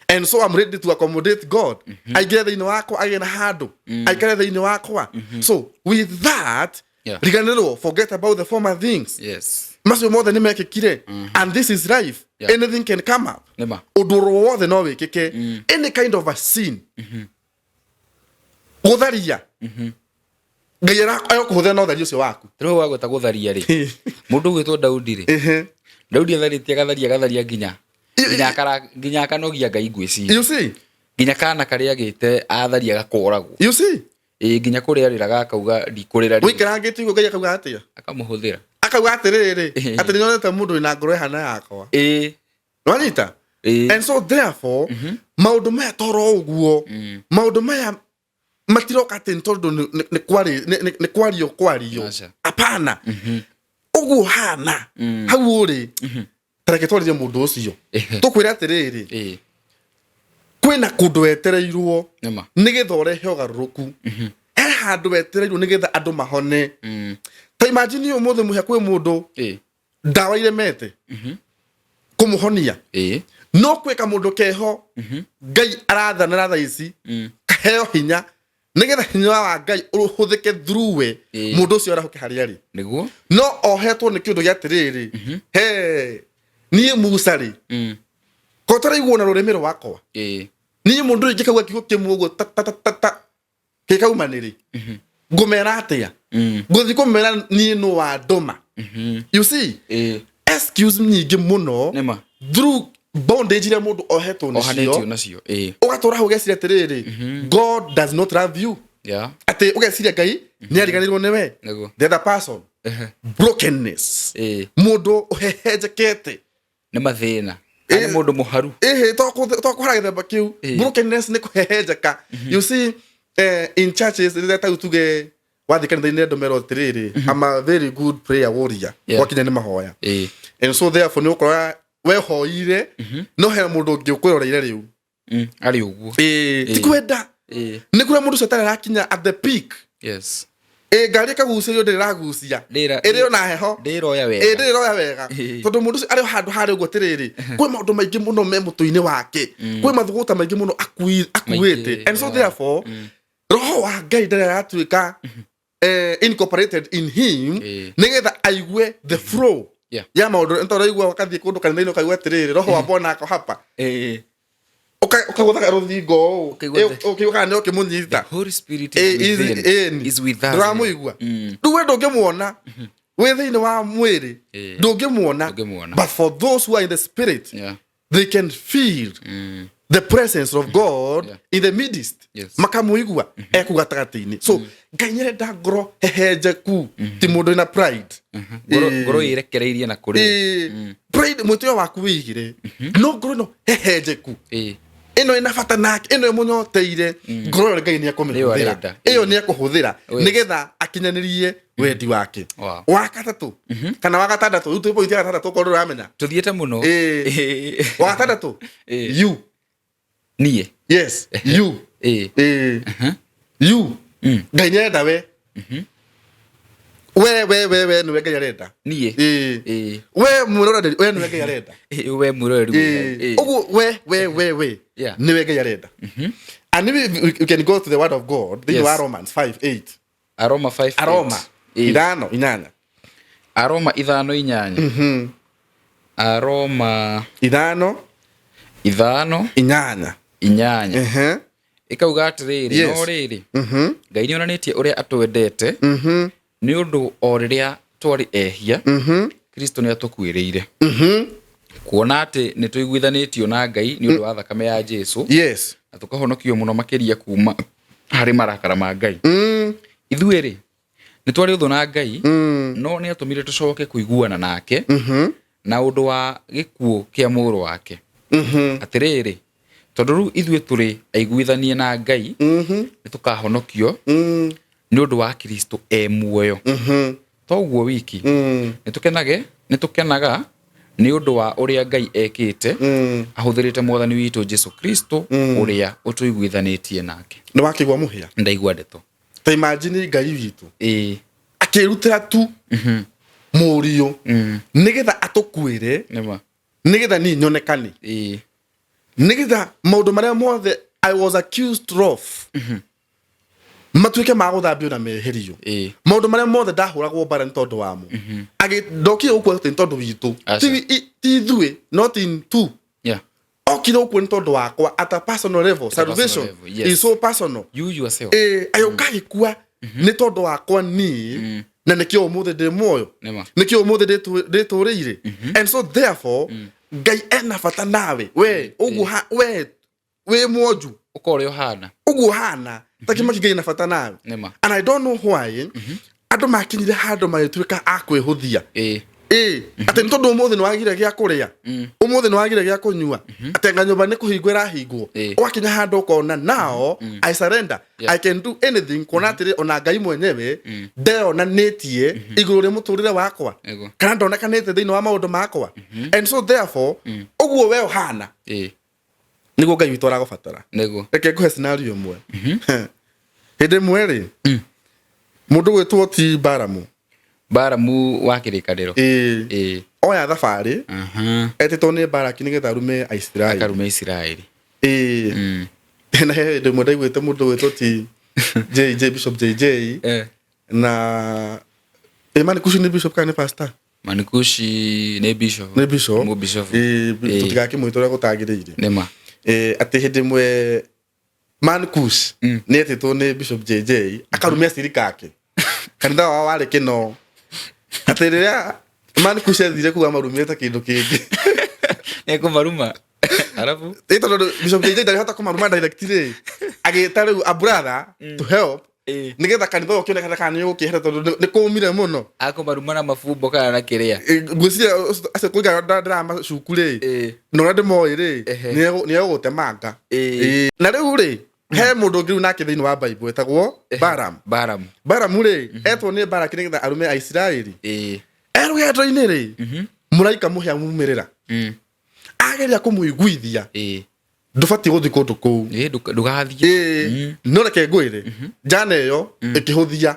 and so I'm ready to accommodate God aingĩre thĩinĩ wakwa, agĩe na handũ aikare thĩinĩ wakwa. So with that, riganĩrwo, forget about the former things. Macio mothe nĩ mekĩkire, and this is life. Anything can come up. Nĩ ma. Ũndũ oro wothe no wĩkĩke, any kind of a sin, gũtharia, Ngai agũkũhũthĩra na ũtheri ũcio waku. Rĩu wagweta gũtharia rĩ, mũndũ ũgwĩtwo Daudi rĩ, Daudi atharĩtie, agatharia, agatharia nginya akanogia Ngai, ngwĩciria. You see? Nginya kana karĩa agĩte atharia gakoragwo. You see? Ĩĩ, nginya kũrĩa arĩraga akauga ndikũrĩra rĩngĩ. Wĩikarangĩte ũguo, Ngai akauga atĩa? Akamũhũthĩra. Akauga atĩrĩrĩ, atĩ nĩnyonete mũndũ wĩna ngoro ĩhana yakwa. Nĩwanyita? And so therefore maũndũ maya toro ũguo, maũndũ maya matiroka atĩ nĩ tondũ nĩ kwario kwario. Aca. Hapana. Ũguo hana hau ũrĩ. Tareke twarĩrie mũndũ ũcio, tũkwĩre atĩrĩrĩ, Kwĩna kũndũ wetereirwo Nĩma. nĩgetha ũrehe ũgarũrũku. He handũ wetereirwo nĩgetha andũ mahone. Ta imagine ũmũthĩ mũhĩa kwĩ mũndũ ndawa iremete kũmũhonia, no kwĩ kamũndũ keho Ngai arathanĩra thaa ici kaheo hinya, nĩgetha hinya wa Ngai ũhũthĩke through we, mũndũ ũcio arahũke harĩa arĩ. No ohetwo nĩ kĩũndũ gĩa atĩrĩrĩ, he niĩ Musa rĩ, ko taraiguo na rũrĩmĩ rwakwa, niĩ mũndũ ũyũ ingĩkauga kiugo kĩmwe ũguo ta ta ta ta ta gĩkaumanĩrĩ, ngũmera atĩa? Ngũthiĩ kũmera niĩ nũ wandũma? You see, excuse nyingĩ mũno Nĩma. through bondage iria mũndũ ohetwo Ohanĩtio nĩcio. nacio. Ũgatũra hau ũgeciria atĩrĩrĩ, God does not love you, atĩ ũgeciria Ngai nĩ ariganĩirwo nĩwe. The other person, brokenness, mũndũ ũhehenjekete Nĩ mathĩna. Kana nĩ mũndũ mũharu. Ĩhĩ, to kũhara gĩthemba kĩu. Brokenness nĩ kũhehenjeka. You see, in churches, rĩrĩa ta rĩu tuge wathiĩ kanitha-inĩ, andũ merwo atĩrĩrĩ, I'm a very good prayer warrior, gwakinya nĩ mahoya, and so therefore nĩ ũkora we hoire, no hena mũndũ ũngĩ ũkwĩroreire rĩu. Arĩ ũguo. Ti kwenda, nĩ kũrĩa mũndũ ũcio atarĩ arakinya at the peak. Ĩ ngari ĩkagucĩrio, ndĩrĩ ĩragucia, ĩrĩ ona heho. Ndĩroya wega. Ndĩrĩ ĩroya wega, tondũ mũndũ ũcio arĩ o handũ harĩ ũguo atĩrĩrĩ, kwĩ maũndũ maingĩ mũno me mũtwe-inĩ wake, kwĩ mathũgũta maingĩ mũno akuĩte, and so therefore roho wa Ngai ndarĩ aratuĩka incorporated in him, nĩgetha aigue the flow ya maũndũ. Nĩ tondũ aigua ũgathiĩ kũndũ kanitha-inĩ, ũkaigua atĩrĩrĩ, roho wa Bwana ako hapa. Ũkagũthaga rũthingo ũũ. Ũkaigua Ũkĩigua kana nĩ ũkĩmũnyita. The Holy Spirit is within, is with us. Ndũramũigua. Rĩu we ndũngĩmuona wĩ thĩinĩ wa mwĩrĩ, ndũngĩmuona. Ndũngĩmuona. But for those who are in the spirit, they can feel the presence of God in the midst. Makamũigua eku gatagatĩ-inĩ. So Ngai nĩarenda ngoro hehenjeku, ti mũndũ wĩna pride. Ngoro ngoro ĩrekereirie na kũrĩ. Pride mwĩtĩo waku wĩigire, no ngoro ĩno hehenjeku, ĩno ĩna bata nake, ĩno ĩmũnyoteire, ngoro ĩyo Ngai nĩ Nĩyo ekũmĩhũthĩra. Arenda. Ĩyo nĩ ekũhũthĩra nĩgetha akinyanĩrie wendi wake. Wa gatatũ kana wa gatandatũ, rĩu twĩ point ya gatandatũ, okorwo ndũramenya. Tũthiĩte mũno. Wa gatandatũ, you. Niĩ? Yes, you. You, Ngai nĩ arenda we, we we we we nĩwe Ngai arenda. Niĩ? We mwĩroreri, we nĩwe Ngai arenda. We mwĩroreri wĩ hau. Ũguo we we we we nĩwe Ngai arenda. And we can go to the word of God thĩinĩ wa Romans 5:8. Aroma 5. Aroma 5:8. Aroma 5:8. Aroma 5 5 8. 8. Ĩkauga atĩrĩrĩ, no rĩrĩ, Ngai nĩ onanĩtie ũrĩa atwendete, nĩ ũndũ o rĩrĩa twarĩ ehia, Kristo nĩ atũkuĩrĩire. Kuona atĩ nĩ tũiguithanĩtio na Ngai nĩ ũndũ wa thakame ya Jesu, na tũkahonokio mũno makĩria kuma harĩ marakara ma Ngai. Ithuĩ rĩ, nĩ twarĩ ũthũ na Ngai, no nĩ atũmire tũcoke kũiguana nake na ũndũ wa gĩkuũ kĩa mũrũ wake. Atĩrĩrĩ, tondũ rĩu ithuĩ tũrĩ aiguithanie na Ngai, nĩ tũkahonokio nĩ ũndũ wa Kristo e muoyo. To ũguo wiki, nĩ tũkenaga nĩ ũndũ wa ũrĩa Ngai ekĩte ahũthĩrĩte mwathani witũ Jesu Kristo, ũrĩa ũtũiguithanĩtie nake. Nĩ wakĩigua mũhĩa? Ndaigua ndeto. Ta imagine Ngai witũ akĩrutĩra tu mũriũ nĩgetha atũkuĩre, Nĩma. Nĩgetha niĩ nyonekane, nĩgetha maũndũ marĩa mothe I was accused of matuĩke ma gũthambio na meherio. Maũndũ marĩa mothe ndahũragwo mbara nĩ tondũ wamo, ndokire gũkua atĩ nĩ tondũ witũ. Aca. Ti ithuĩ, not in two. Okire gũkua nĩ tondũ wakwa at a personal level. At a personal Salvation level, yes. is so personal. You yourself. Agĩũka agĩkua nĩ tondũ wakwa niĩ, na nĩkĩo ũmũthĩ ndĩ muoyo. Nĩma. Nĩkĩo ũmũthĩ ndĩtũrĩire. And so therefore Ngai ena bata nawe we ũguo we wĩ mwonju. Ũka ũrĩa ũhana. Ũguo hana ta kĩmaki, Ngai ena bata nawe. Nĩma. And I don't know why andũ makinyire handũ magĩtuĩka a kwĩhũthia. Ĩ, atĩ nĩ tondũ ũmũthĩ nĩ wagire gĩa kũrĩa, ũmũthĩ nĩ wagire gĩa kũnyua, atĩ anga nyũmba nĩ kũhingwo ĩrahingwo, ũgakinya handũ ũkona now I surrender. I can do anything, kuona atĩrĩ ona Ngai mwenyewe ndeyonanĩtie igũrũ rĩa mũtũrĩre wakwa kana ndonekanĩte thĩinĩ wa maũndũ makwa, and so therefore ũguo we ũhana nĩguo Ngai witũ aragũbatara. Reke ngũhe scenario ĩmwe. Hĩndĩ ĩmwe rĩ, mũndũ gwĩtwo ti Baramu. Baramu wa Kĩrĩkanĩro. Ĩĩ. Oya thabarĩ etĩtwo nĩ Baraki nĩgetha arume Aisiraeli. Akarume Isiraeli. Ĩĩ. Na he hĩndĩ ĩmwe ndaiguĩte mũndũ gwĩtwo ti JJ, Bishop JJ, na ĩ Manikushi nĩ bishop kana nĩ pastor? Manikushi nĩ bishop. Nĩ bishop. Mũ bishop. Ĩĩ, tũtigakĩmwĩte ũrĩa gũtagĩrĩire. Nĩma. Ĩĩ, atĩ hĩndĩ ĩmwe Mankush nĩ etĩtwo nĩ Bishop JJ akarumia cirika ake, kanitha wao warĩ kĩno, atĩ rĩrĩa Mankush ethire kuga marumĩte kĩndũ kĩngĩ. Nĩekũmaruma arabu. Ĩ tondũ Bishop JJ ndarĩhota kũmaruma direct rĩ, agĩta rĩu a brother to help nĩgetha kanitha ũyũ ũkĩonekana kana nĩ ũgũkĩehera tondũ nĩ kũmire mũno. Akũmaruma na mabumbo kana na kĩrĩa? Ĩ, ngwĩciria acio kũringana na ndĩramacuku rĩ na ũrĩa ndĩmoĩ rĩ, nĩ egũgũtemanga. Ĩ, na rĩu rĩ, he mũndũ ũngĩ rĩu nake thĩinĩ wa Bible etagwo Balaam. Balaam. Balaam rĩ, etwo nĩ Balaki nĩgetha arume Aisiraeli. E rũgendo-inĩ rĩ, mũraika mũhĩa mumĩrĩra, ageria kũmũiguithia, ndũbatiĩ gũthiĩ kũndũ kũu. Ĩĩ, ndũgathiĩ. Ĩĩ, no reke ngwĩre, njana ĩyo ĩkĩhũthia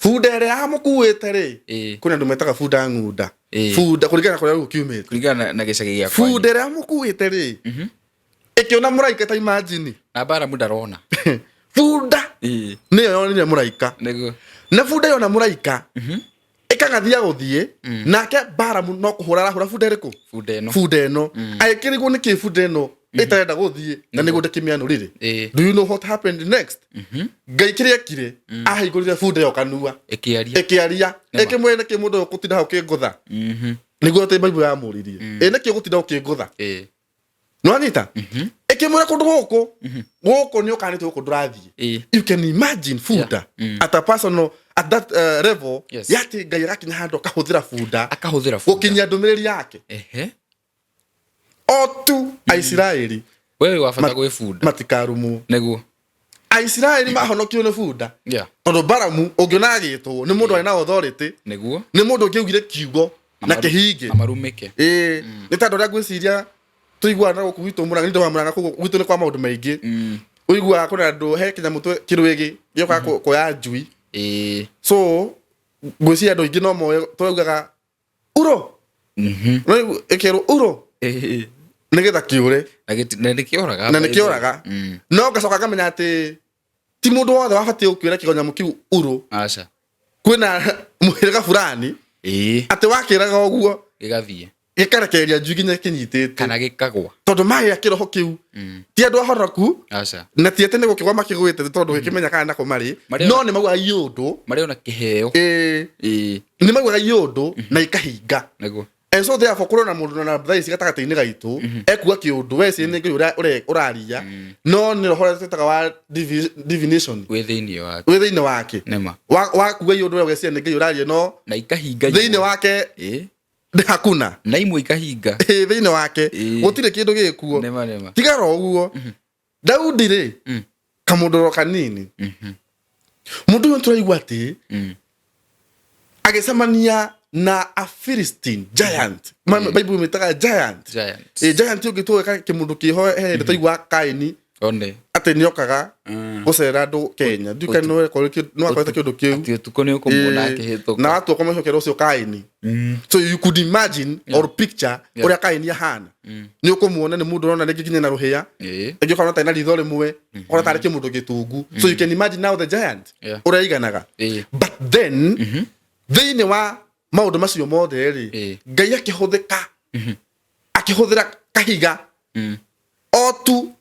bunda ĩrĩa yamũkuĩte rĩ, kwĩna andũ metaga bunda ng'unda, bunda kũringana na kũrĩa rĩu kiumĩte. Kũringana na gĩcagi gĩa kwanyu. Bunda ĩrĩa yamũkuĩte rĩ, ĩkĩona mũraika, ta imagine. Na Balamu ndarona. Bunda nĩyo yonire mũraika. Na bunda yona mũraika ĩkang'athia gũthiĩ, nake Baramu no kũhũra arahũra bunda ĩrĩkũ? Bunda ĩno. Bunda ĩno agĩkĩrigwo nĩkĩ bunda ĩno ĩtarenda gũthiĩ na nĩguo ndĩkĩmĩanũrire. Do you know what happened next? Ngai kĩrĩa ekire, ahingũrire bunda ĩyo kanua. Ĩkĩaria. Ĩkĩaria, ĩkĩmwĩra, nĩkĩ mũndũ ũyũ ũgũtinda hau ũkĩngũtha? Nĩguo atĩ Bible yamũririe, ĩ nĩkĩ ũgũtinda ũkĩngũtha? Nĩwanyita? Ĩkĩmwĩra kũndũ gũkũ gũkũ nĩ ũkanĩte gũkũ ndũrathiĩ. You can imagine bunda at a personal, at that level, yatĩ Ngai agakinya handũ akahũthĩra bunda Akahũthĩra bunda gũkinyia ndũmĩrĩri yake. O tu Aisiraeli We wĩ wa bata gwĩ bunda. Matikarumwo. Aisiraeli mahonokio nĩ bunda, tondũ Baramu ũngĩona agĩtwo nĩ mũndũ arĩ na authority, nĩ mũndũ ũngĩaugire kiugo na kĩhinge. Na marumĩke. Ĩĩ, nĩ ta andũ arĩa ngwĩciria tũiguaga na gũkũ gwitũ Mũrang'a, nĩ wa Mũrang'a, kũu gwitũ nĩ kwa maũndũ maingĩ. Ũiguaga kwĩna andũ he kĩnyamũ kĩrwĩgĩ gĩũkaga kuoya njui. So ngwĩciria andũ aingĩ no moe tũraugaga uro. No ĩkerwo uro nĩgetha kĩũre. Na nĩ kĩoraga. Na nĩ kĩoraga. No ngacoka ngamenya atĩ ti mũndũ wothe wabatiĩ gũkwĩra kĩgonyamũ kĩu uro. Aca. Kwĩna mũhĩrĩga fulani atĩ wakĩraga ũguo Gĩgathiĩ. Gĩkarekereria njui nginya kĩnyitĩte. Kana gĩkagwa. Tondũ magĩa kĩroho kĩu ti andũ ahoroku. Aca. Na ti atĩ nĩ gũkĩgwa makĩgwĩte nĩ tondũ gĩkĩmenya kana nako marĩ no nĩ maugaga iũndũ. Marĩ ona kĩheo. Ĩĩ. Nĩ maugaga iũndũ na ikahinga. And so therefore kũrĩ ona mũndũ na thaa ici gatagatĩ-inĩ gaitũ ekuga kĩũndũ we ci nĩ Ngai ũrĩa ũraria, no nĩ roho ũrĩa twĩtaga wa divination Wĩ thĩinĩ wake. Wĩ thĩinĩ wake. Nĩma. Wa kuga iũndũ ũrĩa ũgeciria nĩ Ngai ũraria, no Na ikahinga thĩinĩ imwe. wake nĩ hakuna. Na imwe ikahinga. Ĩĩ, thĩinĩ wake gũtirĩ kĩndũ gĩkuo. Nĩma nĩma. Tigara ũguo, Daudi rĩ, kamũndũro kanini, mũndũ ũyũ tũraigua atĩ agĩcemania na a Philistine giant. Bible ĩmĩtaga giant. Giant. Ĩ, giant ũngĩ tũgeka kĩmũndũ kĩho he hĩndĩ twaigua Kaini One. atĩ nĩokaga gũcera andũ Kenya. Ndiũĩ kana nĩwakorete kĩũndũ kĩu. Atĩ ũtukũ nĩ ũkũmuona Ĩ, akĩhĩtũka. Na watua kũmũcokera ũcio Kaini. So you could imagine or picture ũrĩa Kaini ahana. Nĩ ũkũmuona nĩ mũndũ ũrona rĩngĩ nginya na rũhĩa, rĩngĩ ũkona tarĩ na ritho rĩmwe, ũkona tarĩ kĩmũndũ gĩtungu. So you can imagine now the giant ũrĩa aiganaga. But then thĩinĩ wa maũndũ macio mothe rĩ, Ngai akĩhũthĩka, akĩhũthĩra kahiga o tu,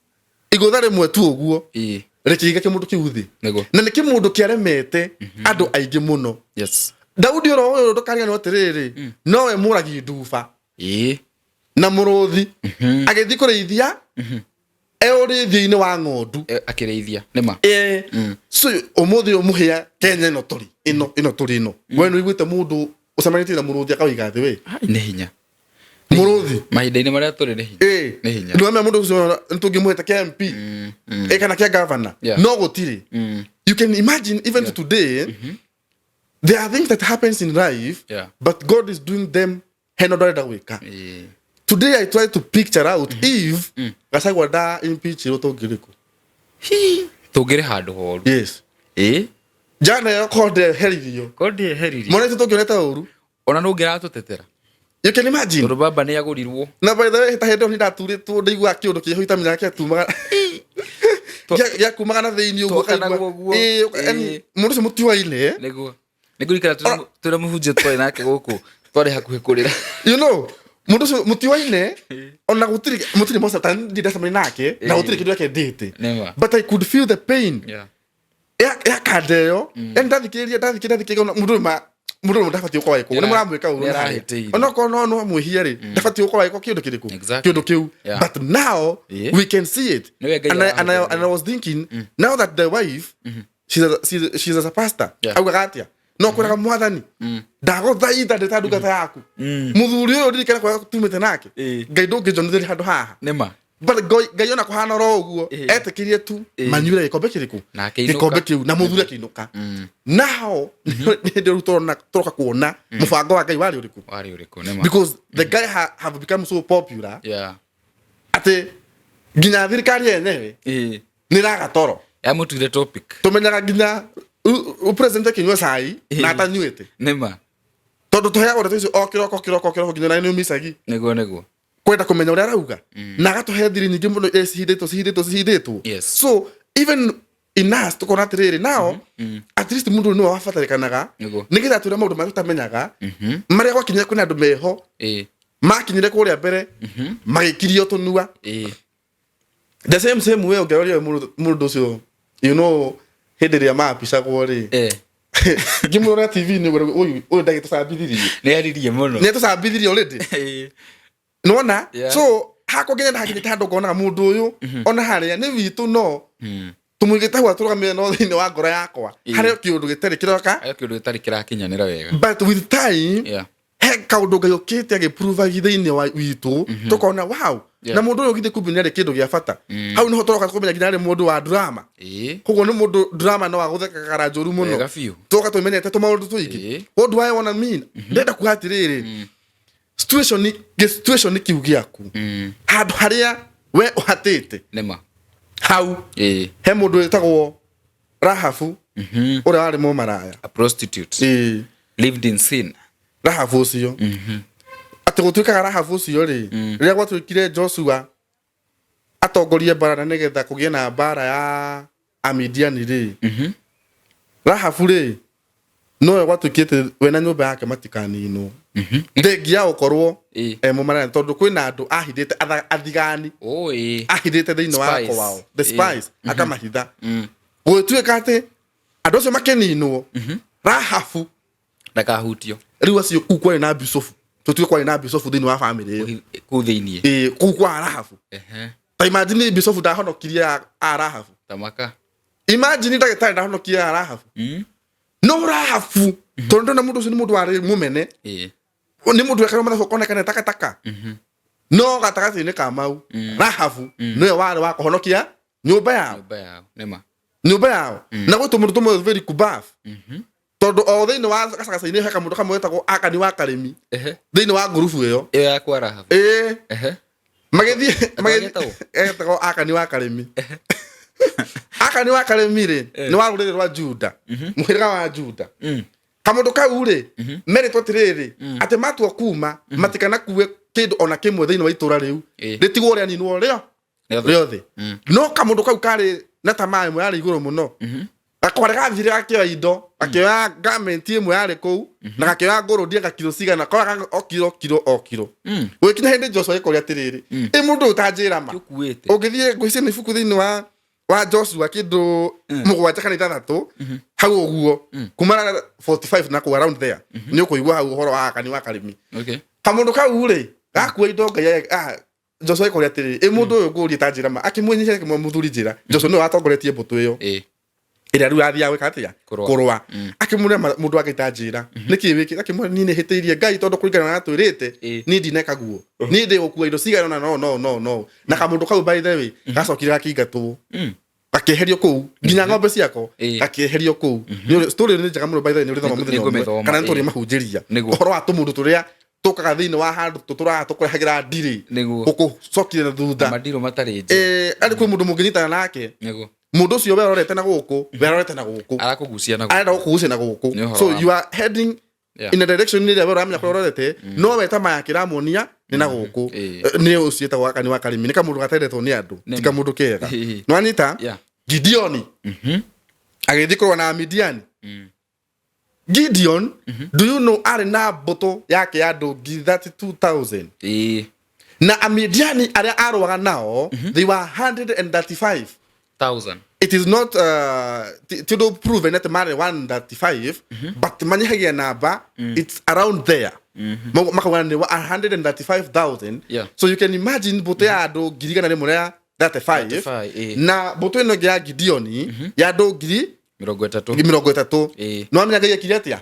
igũtha rĩmwe tu ũguo, rĩkĩiga kĩmũndũ kĩu thĩ. Na nĩ kĩmũndũ kĩaremete andũ aingĩ mũno. Daudi oro ũyũ, ndũkariganĩrwo atĩrĩrĩ, nowe mũragi nduba na mũrũthi, agĩthiĩ kũrĩithia e ũrĩithio-inĩ wa ng'ondu. Akĩrĩithia nĩma. Ĩĩ. So ũmũthĩ ũyũ mũhĩa Kenya ĩno tũrĩ ĩno ĩno tũrĩ ĩno, we nĩ ũiguĩte mũndũ Ũcemanĩtie na mũrũthi akawĩiga thĩ we. Ai, nĩ hinya. Mũrũthi. Mahinda-inĩ marĩa tũrĩ nĩ hinya. Ĩĩ. Nĩ hinya. Nĩ mũndũ ũcio nĩtũngĩmũhete kĩa MP ĩ kana kĩa governor. Yeah. No gũtirĩ. You can imagine even to today there are things that happens in life, but God is doing them hena ũndũ arenda gwĩka. Today I try to picture out if Gachagua nda impeachirwo tũngĩrĩ kũ. Tũngĩrĩ handũ horu. Yes. Jana ĩyo korwo ndeheririo. Korwo ndĩeheririo. Mwana itũ tũngĩonete ũru. Ona nũ ũngĩratũtetera. You can imagine. Tondũ baba nĩ agũrirwo. Na by the way ta hĩndĩ ĩyo nĩndaturĩtwo ndaiguaga kĩũndũ kĩho itamenyaga gĩatumaga gĩakumaga na thĩinĩ ũguo. Twakanagwo ũguo. Ĩĩ, yani mũndũ ũcio mũtiwaine. Nĩguo. Nĩngũririkana twĩna mũhunjia twarĩ nake gũkũ twarĩ hakuhĩ kũrĩra. You know mũndũ ũcio mũtiwaine ona gũtirĩ mũtirĩ moca ta ndĩ ndacemania nake na gũtirĩ kĩndũ gĩake ndĩte. Nĩma. But I could feel the pain. Ya kanda ĩyo. Yani ndathikĩrĩria ndathikĩrĩria ona mũndũ ũyũ mũndũ ũyũ ndabatiĩ gũkorwo agĩkwo nĩ mũramwĩka ũru na harĩa. Nĩarahĩtĩirie. Onokorwo no mwĩhie rĩ, ndabatiĩ gũkorwo agĩkwo kĩũndũ kĩrĩkũ kĩũndũ kĩu. But now we can see it. Nĩwe Ngai arahũthĩra. And I was thinking now that the wife she's a pastor, augaga atĩa? No kwĩraga mwathani ndagũthaitha ndĩ ta ndungata yaku, mũthuri ũyũ ndirikana kwaga tumĩte nake, Ngai ndũngĩnjonithĩria handũ haha. Nĩma. But Ngai ona kũhana oro ũguo etĩkĩrie tu manyuire gĩkombe kĩrĩkũ? Na akĩinũka. Gĩkombe kĩu na mũthuri akĩinũka. Now nĩ rĩu tũrona tũroka kuona mũbango wa Ngai warĩ ũrĩkũ. Warĩ ũrĩkũ? Nĩma. Because the guy have become so popular atĩ nginya thirikari yenyewe nĩ ĩraga toro. Yamũtuire topic. Tũmenyaga nginya president akĩnyua cai na atanyuĩte. Nĩma. Tondũ tũheagwo ndeto icio o kĩroko kĩroko kĩroko nginya na nĩ ũmicagi. Nĩguo nĩguo. Kwenda kũmenya ũrĩa arauga na agatũhe thiri nyingĩ mũno iria cihithĩtwo cihithĩtwo cihithĩtwo. So even in us tũkona atĩrĩrĩ now at least mũndũ ũyũ nĩwe wabatarĩkanaga nĩgetha atwĩre maũndũ marĩa tũtamenyaga marĩa gwakinyire kwĩna andũ meho makinyire kũrĩa mbere magĩkirio tũnua. The same same way ũngĩroria mũndũ ũcio, you know, hĩndĩ ĩrĩa maapicagwo rĩ, ngĩmũrora TV-inĩ ũguo, ũyũ ũyũ ndagĩtũcambithirie. Nĩ aririe mũno. Nĩ atũcambithirie already. Nĩwona? So hakwa nginya ndakinyĩte handũ ngonaga mũndũ ũyũ ona harĩa nĩ witũ no tũmũigĩte hau atũrũgamĩre no thĩinĩ wa ngoro yakwa harĩ kĩũndũ gĩtarĩ kĩroka. Harĩ kĩũndũ gĩtarĩ kĩrakinyanĩra wega. But with time he kaũndũ Ngai ũkĩte agĩprovagi thĩinĩ wa witũ tũkona wow na mũndũ ũyũ githĩ kumbe nĩ arĩ kĩndũ gĩa bata. Hau nĩho tũroka kũmenya nginya arĩ mũndũ wa drama. Koguo nĩ mũndũ drama no agũthekaga na njũru mũno. Wega biũ. Tũroka tũmenyete tũmaũndũ tũingĩ. What do I wanna mean? Ndĩrenda kuga atĩrĩrĩ, situation situation kĩu gĩaku handũ harĩa we ũhatĩte Nĩma. Hau he mũndũ wĩtagwo Rahabu ũrĩa warĩ mũmaraya. A prostitute. Lived in sin. Rahabu ũcio atĩ gũtuĩkaga Rahabu ũcio rĩ, rĩrĩa gwatuĩkire Joshua atongorie mbara na nĩgetha kũgĩe na mbara ya Amidiani rĩ, Rahabu rĩ nowe gwatuĩkĩte we na nyũmba yake matikaninwo thengia gũkorwo e mũmaraya tondũ kwĩna andũ ahithĩte athigani ahithĩte thĩinĩ wa Spies. wao the spies akamahitha gũgĩtuĩka atĩ andũ acio makĩninwo Rahabu Ndakahutio. Rĩu acio kũu kwarĩ na Bishofu tũtuĩke kwarĩ na Bishofu thĩinĩ wa family ĩyo. Kũu thĩinĩ. Ĩĩ, kũu kwa Rahabu. Ta imagine Bishofu ndahonokirie a Rahabu. Tamaka. Imagine ndagĩtarĩ ndahonokirie a Rahabu. No Rahabu tondũ ndona mũndũ ũcio nĩ mũndũ warĩ mũmene. Nĩ mũndũ wekagwo mathabu akonekana takataka. No gatagatĩ-inĩ ka mau Rahabu nĩwe warĩ wa kũhonokia nyũmba yao. Nyũmba yao. Nĩma. Nyũmba yao. Na gwĩ tũmũndũ tũmwe very kubaf. Tondũ o thĩinĩ wa gacagaca-inĩ he kamũndũ kamwe getagwo Akani wa Karĩmi thĩinĩ wa ngurubu ĩyo. Ĩyo ya kwa Rahabu. Ĩĩ. Magĩthiĩ Etagwo? Etagwo Akani wa Karĩmi. Akani wa Karĩmi rĩ nĩ wa rũrĩrĩ rwa Juda, mũhĩrĩga wa Juda. Kamũndũ kau rĩ merĩtwo atĩrĩrĩ atĩ matua kuma matikanakue kĩndũ ona kĩmwe thĩinĩ wa itũra rĩu rĩtigwo rĩaninwo rĩo rĩothe. No kamũndũ kau karĩ na tamaa ĩmwe yarĩ igũrũ mũno gakwarĩ gathire gakĩoya indo gakĩoya garment ĩmwe yarĩ kũu na gakĩoya ngũrũndi anga kiro cigana koraga o kiro kiro o kiro. Gũgĩkinya hĩndĩ Joshua agĩkoria atĩrĩrĩ, ĩ mũndũ ũyũ ũtanjĩra ma. Ũkuĩte. Ũngĩthiĩ ngwĩciria nĩ ibuku thĩinĩ wa Joshua kĩndũ 7 kana 6 hau ũguo kuma 45 na kũu around there nĩ ũkũigua hau ũhoro wa Akani wa Karĩmi. Kamũndũ kau rĩ gakua indo Ngai Joshua agĩkoria atĩrĩrĩ, ĩ mũndũ ũyũ ngũrie ta njĩra ma akĩmwĩnyihia akĩmwĩra mũthuri njĩra Joshua nĩwe watongoretie mbũtũ ĩyo. Ĩrĩa rĩu athiaga gwĩka atĩa? Kũrũa. Kũrũa. Akĩmũra mũndũ wa Ngai, ta njĩra nĩkĩ wĩkĩte. Akĩmwĩra, niĩ nĩhĩtĩirie Ngai, tondũ kũringana na atwĩrĩte, niĩ ndineka guo, niĩ ndĩ gũkua indo cigana ũna, no no no no na kamũndũ kau, by the way, gacokire gakĩingatwo, gakĩeherio kũu nginya ng'ombe ciako, gakĩeherio kũu. Story nĩ njega mũno, by the way, nĩ ũrĩthoma mũthenya ũmwe Nĩngũmĩthoma, kana nĩ tũrĩ mahunjĩria ũhoro wa tũmũndũ tũrĩa tũkaga thĩinĩ wa handũ tũtũraga tũkũrehagĩra ndirĩ, gũkũcokia na thutha. Madirũ matarĩ njĩra. Arĩ kwĩ mũndũ mũngĩnyitana nake, mũndũ ũcio we arorete na gũkũ, we arorete na gũkũ, Arakũgucia na gũkũ. Arenda gũkũgucia na gũkũ. Nĩ ũhoro So wa you are heading in a direction ĩrĩa we ũramenya kũrĩa ũrorete, no we ta maya kĩramuonia nĩ na gũkũ. Nĩ ũcio ĩtagwo gaka nĩ wa karimi, nĩ kamũndũ gatendetwo nĩ andũ, ti kamũndũ kega. Nĩwanyita? Gideoni agĩthiĩ kũrũa na Amidiani. Gideon, do you know arĩ na mbũtũ yake ya andũ 32,000? Na Amidiani arĩa arũaga nao, they were 135 Thousand. It is not ti ũndũ proven atĩ marĩ 135, but manyihagia namba, it's around there. Makauga nĩ 135,000. So you can imagine mbũtũ ya andũ 135,000 35, na mbũtũ ĩno ĩngĩ ya Gideoni ya andũ ngiri 30. 30. No amenya Ngai ekire atĩa?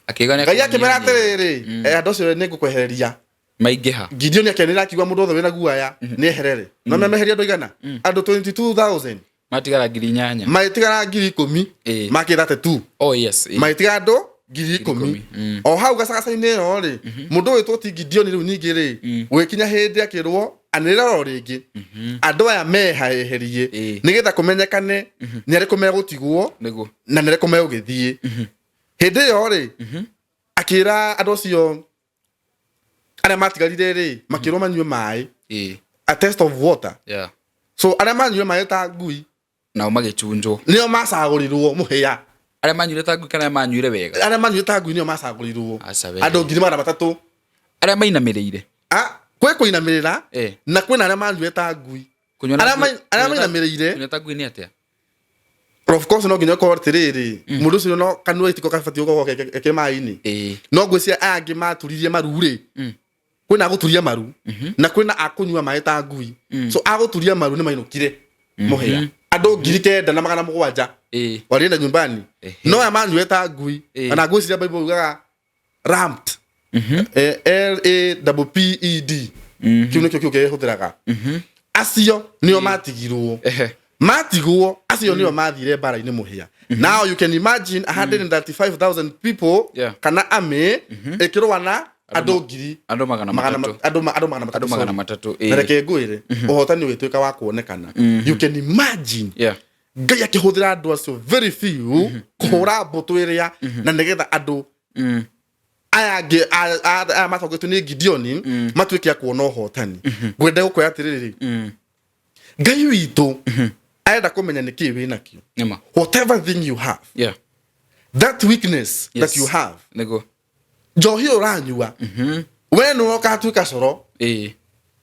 Akiuga nĩ Ngai akĩmera akũnyihanyihia. atĩrĩrĩ, andũ acio nĩ ngũkwehereria. Maingĩha. Gideoni akĩanĩrĩra akiuga, mũndũ wothe wĩna guaya nĩ eherere. No memeheria andũ igana, andũ 22,000. Matigara 8,000. Magĩtigara 10,000. Makĩ 32. Oh yes. Magĩtigara andũ 10,000. 10,000. O hau gacagaca-inĩ ĩyo rĩ, mũndũ wĩtwo ti Gideoni rĩu ningĩ rĩ, gũgĩkinya hĩndĩ akĩrwo anĩrĩra o rĩngĩ andũ aya mehaeherie, nĩgetha kũmenyekane nĩ arĩkũ megũtigwo na nĩ arĩkũ megũgĩthiĩ. Hĩndĩ ĩyo rĩ, akĩra andũ acio arĩa matigarire rĩ, makĩrwo manyue maĩ, a test of water. So arĩa manyuire maĩ ta ngui, Nao magĩchunjwo. Nĩo macagũrirwo mũhĩa. Arĩa manyuire ta ngui kana arĩa manyuire wega? Arĩa manyuire ta ngui nĩo macagũrirwo. Aca we. Andũ 300,000. Arĩa mainamĩrĩire. Ah, kwĩ kũinamĩrĩra na kwĩna arĩa manyuire ta ngui. Kũnyua na Arĩa arĩa mainamĩrĩire. Kũnyua ta ngui nĩ atĩa? Of course no nginya ũkorwo atĩrĩrĩ, mũndũ ũcio no kanua itiko kabatiĩ gũkorwo ke maĩ-inĩ. No ngwĩciria aya angĩ maturirie maru rĩ, kwĩna agũturia maru na kwĩna akũnyua maĩ ta ngui. So agũturia maru nĩ mainũkire mũhĩa, andũ 9,700 walienda nyumbani. No aya manyuire ta ngui, na ngwĩciria Bible yugaga ramped, L A double P E D, kiu nĩkĩo kiu kĩhũthĩraga. Acio nĩo matigirwo. Matigwo acio nĩo mathire mbara-inĩ mũhĩa. Now you can imagine 135,000 people kana army ĩkĩrũa na andũ ngiri Andũ magana magana matatũ. Andũ 300. Andũ magana Sorry. matatũ. Na reke ngwĩre, ũhotani ũgĩtuĩka wa kuonekana. You can imagine Ngai akĩhũthĩra andũ acio very few kũhũra mbũtũ ĩrĩa, na nĩgetha andũ aya angĩ aya matongoretio nĩ Gideoni matuĩke a kuona ũhotani. Ngwenda gũkwĩra atĩrĩrĩ, Ngai witũ arenda kũmenya nĩ kĩĩ wĩ nakĩo. Nĩma. Whatever thing you have, that weakness that you have, njohi ũranyua we nĩwe ũgatuĩka coro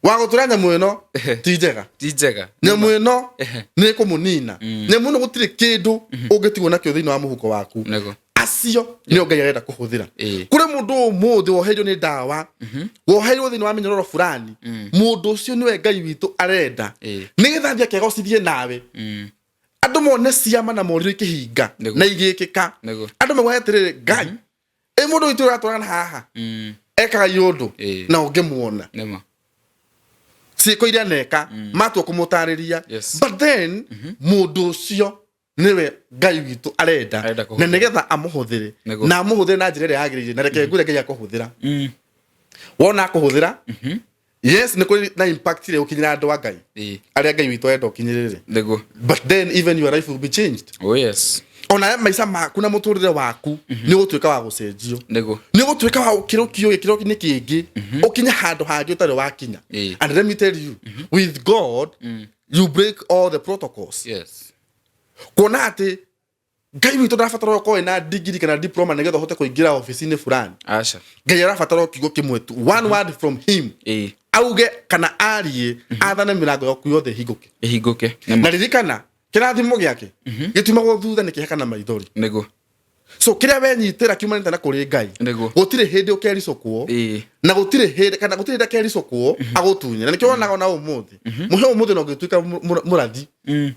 wa gũtũra. Nyamũ ĩno ti njega. Ti njega. Nyamũ ĩno nĩ ĩkũmũnina. Nyamũ ĩno gũtirĩ kĩndũ ũngĩtigwo nakĩo thĩinĩ wa mũhuko waku. Acio nĩo Ngai arenda kũhũthĩra. Kũrĩ mũndũ ũmũthĩ woheirwo nĩ ndawa, woheirwo thĩinĩ wa mĩnyororo fulani. Mũndũ ũcio nĩwe Ngai witũ arenda nĩgetha athiĩ akegocithie nawe, andũ mone ciama na morirũ ikĩhinga na igĩkĩka. Andũ mauga atĩrĩrĩ, Ngai ĩ mũndũ witũ ũratwarana haha ekaga iũndũ na ũngĩmuona ciĩko iria neka matua kũmũtarĩria. But then mũndũ ũcio nĩwe Ngai witũ arenda Arenda na kũhũthĩra. Nĩgetha amũhũthĩre na amũhũthĩre na njĩra ĩrĩa yagĩrĩire. Na reke ngwĩre, Ngai akũhũthĩra, wona akũhũthĩra, yes, nĩ kũrĩ na impact ĩrĩa ũkinyĩra andũ a Ngai arĩa Ngai witũ arenda ũkinyĩrĩre, but then even your life will be changed. Oh yes. Ona maica maku na mũtũrĩre waku nĩ ũgũtuĩka wa gũcenjio, nĩ ũgũtuĩka wa gũkĩrũkio gĩkĩro-inĩ kĩngĩ, ũkinye handũ hangĩ ũtarĩ wakinya. And let me tell you, with God you break all the protocols. Kuona atĩ Ngai witũ ndarabatara ũkorwo wĩna degree kana diploma nĩgetha ũhote kũingĩra ofici-inĩ fulani. Aca. Ngai arabatara o kiugo kĩmwe tu, one word from him, auge kana arie, athane, mĩrango yaku yothe ĩhingũke. Ĩhingũke. Na ririkana, kĩrathimo gĩake gĩtumagwo thutha nĩ kĩeha kana maithori. So kĩrĩa wenyitĩra kiumanĩte na kũrĩ Ngai, Nĩguo. gũtirĩ hĩndĩ ũkericũkwo, na gũtirĩ hĩndĩ kana gũtirĩ hĩndĩ akericũkwo agũtunye. Na nĩkĩo wonaga ona ũmũthĩ mũhe ũmũthĩ na ũngĩtuĩka mũrathi,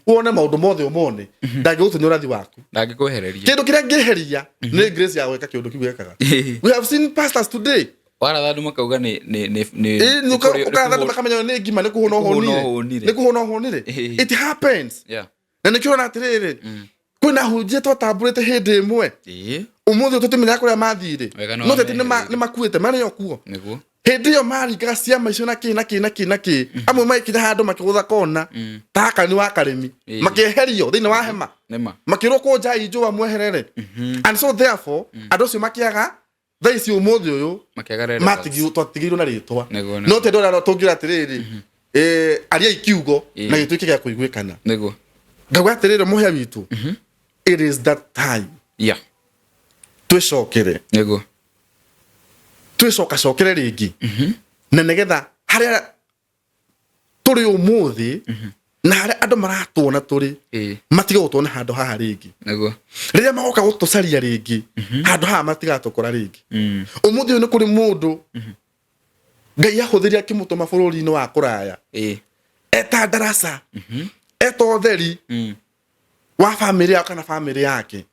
wone maũndũ mothe ũmone, ndangĩgũtunya ũrathi waku. Ndangĩkwehereria. Kĩndũ kĩrĩa ngĩheria nĩ grace ya gwĩka kĩũndũ kĩu gekaga. We have seen pastors today. Waratha andũ makauga nĩ nĩ nĩ nĩ Ĩĩ, nĩ ũkaratha andũ nĩ makamenya nĩ ngima, nĩ kũhũna kũhũna ũhũnire. ũhũnire. Nĩ kũhũna ũhũnire. It happens. Na nĩkĩo ũrona atĩrĩrĩ, kwĩna ahunjia twatambũrĩte hĩndĩ ĩmwe, ũmũthĩ ũyũ tũtimenyaga kũrĩa mathire. Wega nĩ No teti nĩ wamehereire. nĩ makuĩte, marĩ o kuo. Hĩndĩ ĩyo maringaga ciama icio na kĩ na kĩ na kĩ na kĩ, amwe magĩkinya handũ makĩgũtha kona ta Akani wa Karĩmi, makĩeherio thĩinĩ wa hema, Nĩma. Makĩrwo kũnjai njũa mweherere. And so therefore andũ acio makĩaga thaa ici ũmũthĩ ũyũ. Makĩaga relevance. Twatigĩirwo na rĩtwa. Nĩguo. No tondũ arĩa tũngiuga atĩrĩrĩ, ariai kiugo na gĩtuĩke gĩa kũiguĩkana. Ngauga atĩrĩrĩ, mũhĩa witũ, it is that time twĩcokere, twĩcokacokere rĩngĩ, na nĩgetha harĩa tũrĩ ũmũthĩ na harĩa andũ maratuona tũrĩ, matige gũtuona handũ haha rĩngĩ. Rĩrĩa magoka gũtũcaria rĩngĩ handũ haha, matigatũkora rĩngĩ. Ũmũthĩ ũyũ nĩ kũrĩ mũndũ Ngai ahũthĩria akĩmũtũma bũrũri-inĩ wa kũraya, eta ndaraca, eta ũtheri wa bamĩrĩ yao kana bamĩrĩ yake,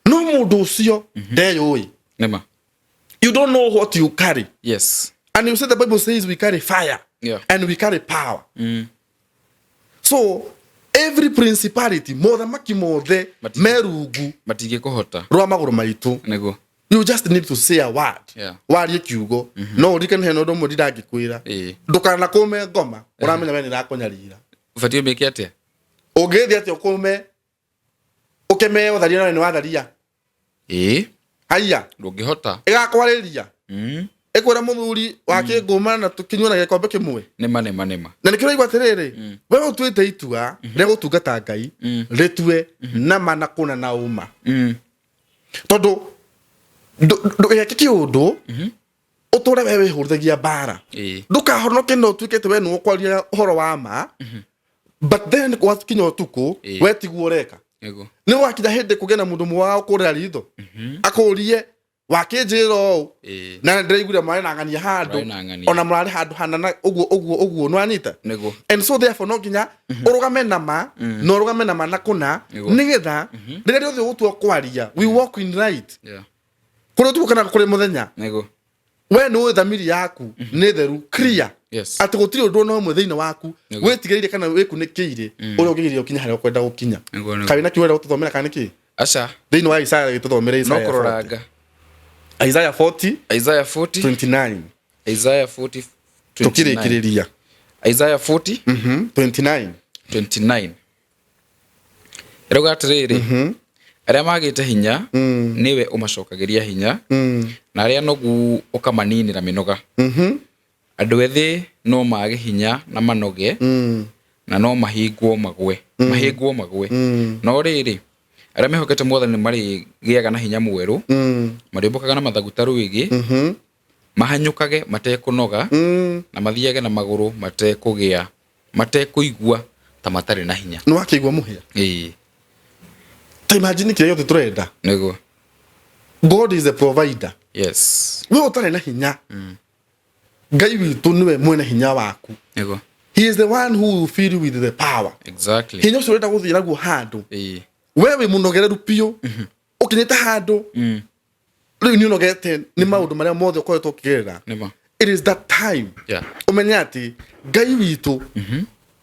no mũndũ ũcio ndeyũĩ. Nĩma. You don't know what you carry. And you say the Bible says we carry fire and we carry power. So every principality, mothamaki mothe me rungu Matingĩkũhota. Rwa magũrũ maitũ. You just need to say a word. Warie kiugo. No ũririkane hena ũndũ ũmwe ndindangĩkwĩra: ndũkanakũme ngoma ũramenya we nĩ ĩrakũnyarira. Ũbatiĩ ũmĩke atĩa? Ũngĩgĩthiĩ atĩa ũkũme ũkeme ũtharia nawe nĩ watharia? Haiya. Ndũngĩhota. Ĩgakwarĩria, ĩkwĩra mũthuri wa kĩngũma na tũkĩnyua na gĩkombe kĩmwe. Nĩma, nĩma, nĩma. Na nĩkĩo ũraigua atĩrĩrĩ, we ũtuĩte itua rĩa gũtungata Ngai, rĩtue nama na kũna na ũma, tondũ ndũgeke kĩũndũ ũtũre we wĩhũrithagia mbara. Ndũkahonoke na ũtuĩke atĩ we nĩwe ũkwaria ũhoro wa ma, but then gwakinya ũtukũ, we tiguo ũreka. Nĩ wakinya hĩndĩ kũgĩa na mũndũ mũwa gũkũrĩra ritho, akũrie wakĩnjĩra ũũ, na ndĩraiguire mwarĩ na ng'ania handũ. Mũrarĩ na ng'ania. Ona mũrarĩ handũ hana na ũguo ũguo ũguo, nĩwanyita? Nĩguo. And so therefore no nginya ũrũgame na ma, na ũrũgame na ma na kũna, nĩgetha rĩrĩa rĩothe ũgũtua kwaria, we walk in right, kũrĩ ũtukũ kana kũrĩ mũthenya. We nĩ ũĩ thamiri yaku nĩ theru, clear, atĩ gũtirĩ ũndũ ona ũmwe thĩinĩ waku wĩtigĩrĩire kana wĩkunĩkĩire ũrĩa ũngĩgeria ũkinya harĩa ũkwenda gũkinya. Nĩguo. Kaĩ na kiugo ũrenda gũtũthomera kana nĩkĩ? Aca. Thĩinĩ wa Isaya, gĩtũthomere. No Isaya 40. Kũroranga. Isaiah 40 Isaiah 40. 29. Isaiah 40 29. Tũkĩrĩkĩrĩria. Isaiah 40 29. 29 ĩrauga atĩrĩrĩ, arĩa magĩte hinya nĩwe ũmacokagĩria hinya, na arĩa nogu ũkamaninĩra mĩnoga. Andũ ethĩ no mage hinya na manoge, na no mahingwo magwe, mahĩngwo magwe, no rĩrĩ, arĩa mehokete Mwathani nĩ marĩgĩaga na hinya mwerũ, marĩũmbũkaga na mathagu ta rwĩgĩ, mahanyũkage matekũnoga, na mathiage na magũrũ matekũgĩa matekũigua ta matarĩ na hinya. Nĩ wakĩigua, mũhĩa? Ĩĩ. Ta imagine kĩrĩa gĩothe tũrenda. God is the provider. We ũtarĩ na hinya, Ngai witũ nĩwe mwene hinya waku. He is the one who will fill you with the power. Hinya ũcio ũrenda gũthiĩ naguo handũ, we wĩ mũnogereru biũ, ũkinyĩte handũ rĩu nĩ ũnogete nĩ maũndũ marĩa mothe ũkoretwo ũkĩgerera. It is that time ũmenye atĩ Ngai witũ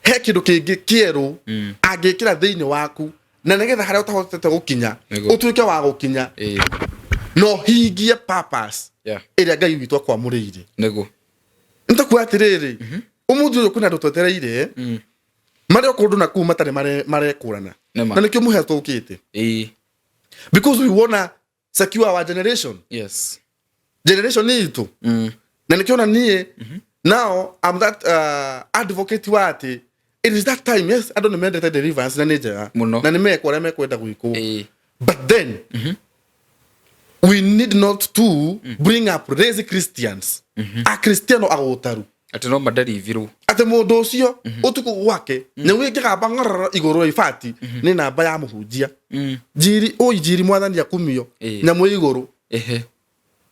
he kĩndũ kĩngĩ kĩerũ angĩkĩra thĩinĩ waku, na nĩgetha harĩa ũtahotete gũkinya, ũtuĩke wa gũkinya na ũhingie purpose ĩrĩa Ngai witũ akwamũrĩire. Nĩtakuga atĩrĩrĩ, ũmũthĩ ũyũ kwĩna andũ twetereire marĩ o kũndũ na kũu matarĩ marekũrana. Na nĩkĩo mũhĩa tũkĩte, because we wanna secure our generation, generation itũ. Na nĩkĩo na niĩ now I'm that advocate wa atĩ it is that time. Yes, andũ nĩ mendete deliverance na nĩ njega. Mũno. Na nĩ mekwo arĩa mekwenda gwĩkwo, but then we need not to bring up lazy Christians, akristiano agũtaru. Atĩ no maderivirwo. Atĩ mũndũ ũcio ũtukũ gwake nyau ĩngĩgamba ng'ororo igũrũ rĩa ibati nĩ namba ya mũhunjia. Njiri ũi njiri mwathani akumio. Nyamũ ĩ igũrũ.